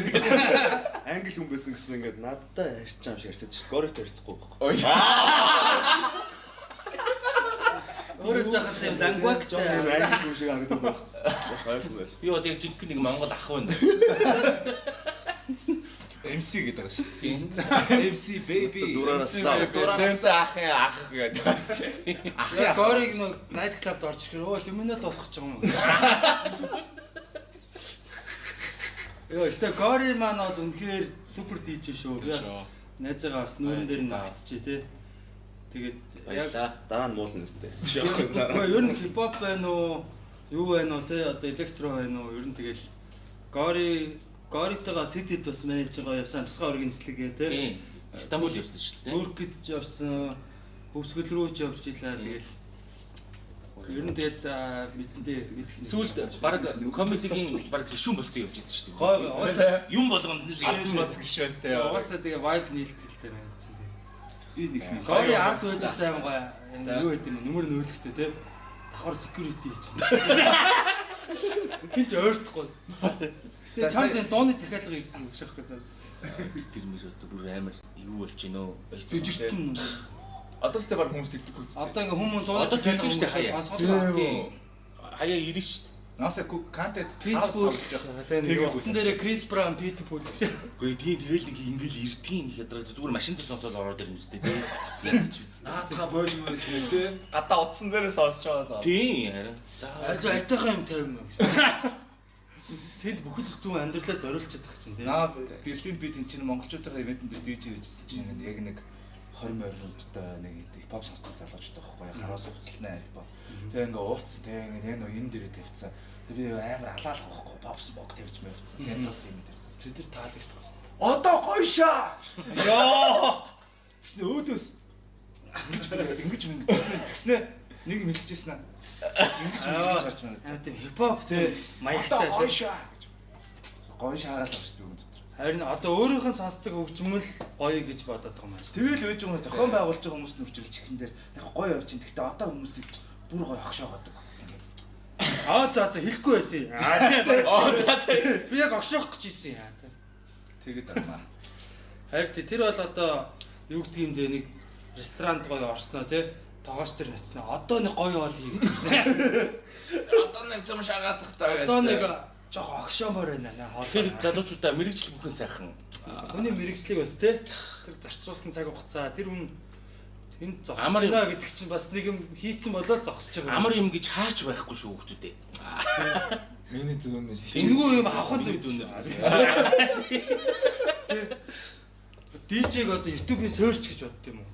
Speaker 5: Англи хүн байсан гэсэн ингээд надтай ярьж байгаа юм шиг ярьцаад шүү дээ. Горитой ярьцахгүй байхгүй.
Speaker 7: Ой.
Speaker 3: Өөрөө жаахан тийм лангвагтай.
Speaker 5: Жог юм англи хүн шиг харагдаад байна. Ойлгомжтой байл.
Speaker 6: Би бол яг жинхэнэ нэг монгол ах байна.
Speaker 1: MC гэдэг байгаа шүү дээ.
Speaker 6: Тийм.
Speaker 1: MC baby.
Speaker 5: Дураараа
Speaker 7: Дураараа ахын ах гэдэг бас. Ахын ах.
Speaker 3: Горыг нэг найт клубд орж ирэхээр өө лимонад болох гэж байгаа юм. Йоо, гэтээ Гори маань бол үнэхээр супер DJ шүү. Би бас найзаагаа бас нүүрэн дээр нь агтчихээ те. Тэгээд яг
Speaker 6: Баярлаа.
Speaker 5: Дараа нь муулна өстэй.
Speaker 3: Үгүй ер нь хипхоп байна уу? Юу байна уу те? Одоо электро байна уу? Ер нь тэгэл Гори Горитойгоо Ситэд бас менежж байгаа явсан тусгай өргийн нислэгээ те.
Speaker 6: Тийм. Стамбул явсан шүү дээ.
Speaker 3: Туркид ч явсан, Хөвсгөл рүү ч явж илаа тэгэл. Ер нь тэгээд мэдэндээ мэдэх нь.
Speaker 6: Сүүлд баг комедигийн баг гişүн болцсон явж ирсэн шүү дээ.
Speaker 3: Гой угаасаа
Speaker 6: Юм болгонд нь л
Speaker 7: Ат бас гişүнтэй.
Speaker 3: угаасаа тэгээ vibe нийлтгэлтэй байна чинь тэгээ.
Speaker 1: Би нэг нэг.
Speaker 3: Гори ард сууж байхдаа амар гоё. Юу байд юм бэ? Нүмер нөөлөхтэй те. Давхар security чинь. Хин ч ойртохгүй. Гэтэ чамд энэ дууны захиалга ирдэг юм шиг байхгүй.
Speaker 6: Тэр мөр одоо бүр амар юу болж гинөө.
Speaker 3: Дүжиртэн.
Speaker 7: Одоо ч тэр баг хүмүүс тэгдэг үстэй.
Speaker 3: Одоо ингээ хүмүүс дууны
Speaker 6: Одоо тэгдэг шүү дээ хаяа.
Speaker 3: Сонсгол.
Speaker 6: Тийм. Хаяа ирнэ шүү дээ.
Speaker 1: Наасаа контент
Speaker 3: Pitbull тэгээ нэг утсан дээрээ Chris Brown Pitbull гэж.
Speaker 6: Үгүй тийм тэгэл нэг ингээл ирдгийн нэг ядраа зүгээр машин дээр сонсоод ороод ирнэ үстэй тийм. Яаж ч биз.
Speaker 4: Наадха болмоо гэх те.
Speaker 7: Гадаа утсан дээрээ сонсож байгаа л.
Speaker 6: Тийм харин. За
Speaker 3: Ажуу айтайхан юм тавим юм. Тэнд бүхэл бүтэн амьдралаа зориулчихад байгаа чинь тийм.
Speaker 1: Наа Берлинд би тийм чинь монголчуудын ивентэн дээр DJ хийжсэн чинь яг нэг 20 моринтой нэг хипхоп сонсдог залуучууд байхгүй яг хараас хувцалнаа хипхоп. Тэгээ ингээ ууцсан тэгээ ингээ яг нөө энэ дээрээ тавьсан. Тэгээ би амар алаалах байхгүй pop smoke тавьж мавьцсан. Central юм тавьсан.
Speaker 3: Чи тэр таалагдах.
Speaker 1: Одоо гоё шаа. Йоо. Тэгсэн өөдөөс ингэж ингэж тэгснэ нэг юм хэлчихсэн аа. Ингэж ингэж харж байна.
Speaker 3: Аа тийм хипхоп тийм маягтай
Speaker 1: Одоо гоё
Speaker 3: тийм.
Speaker 1: шаа гэж. Гоё шаагаал авч би өндөр.
Speaker 3: Харин одоо өөрийнх нь сонсдог хөгжмөл гоё гэж бодоод байгаа юм байна.
Speaker 1: Тэгэл өөж байгаа зохион байгуулж байгаа хүмүүс нь үржилж чихэн дээр яг гоё явж чинь. Гэхдээ одоо хүмүүсийг бүр гоё огшоогоодог. Ингээд.
Speaker 3: Аа за за хэлэхгүй байсан. Аа за за. Би яг огшоох гэж ирсэн юм.
Speaker 1: Тэгэд байна.
Speaker 3: Харин тий, тэр бол одоо юу гэдэг юм бэ нэг ресторанд гоё орсноо тий тогооч тэр ноцноо. Одоо нэг гоё хоол хий гэдэг.
Speaker 7: Одоо нэг зам шагаадах таа.
Speaker 3: Одоо нэг жоох огшоомор байна наа хоол.
Speaker 6: Тэгэхээр залуучуудаа мэрэгжил бүхэн сайхан.
Speaker 3: Хүний мэрэгжлийг бас тий тэр зарцуулсан цаг хугацаа тэр хүн энд зогсож
Speaker 6: Амар юм.
Speaker 3: байна гэдэг чинь бас нэг юм хийцэн болол зогсож байгаа.
Speaker 6: Амар юм гэж хаач байхгүй шүү хүмүүстээ.
Speaker 7: Миний дүүнэр
Speaker 3: Тэнгүү юм авахд
Speaker 6: Миний дүүнэр.
Speaker 3: DJ-г одоо YouTube-ийн search гэж бодд юм уу?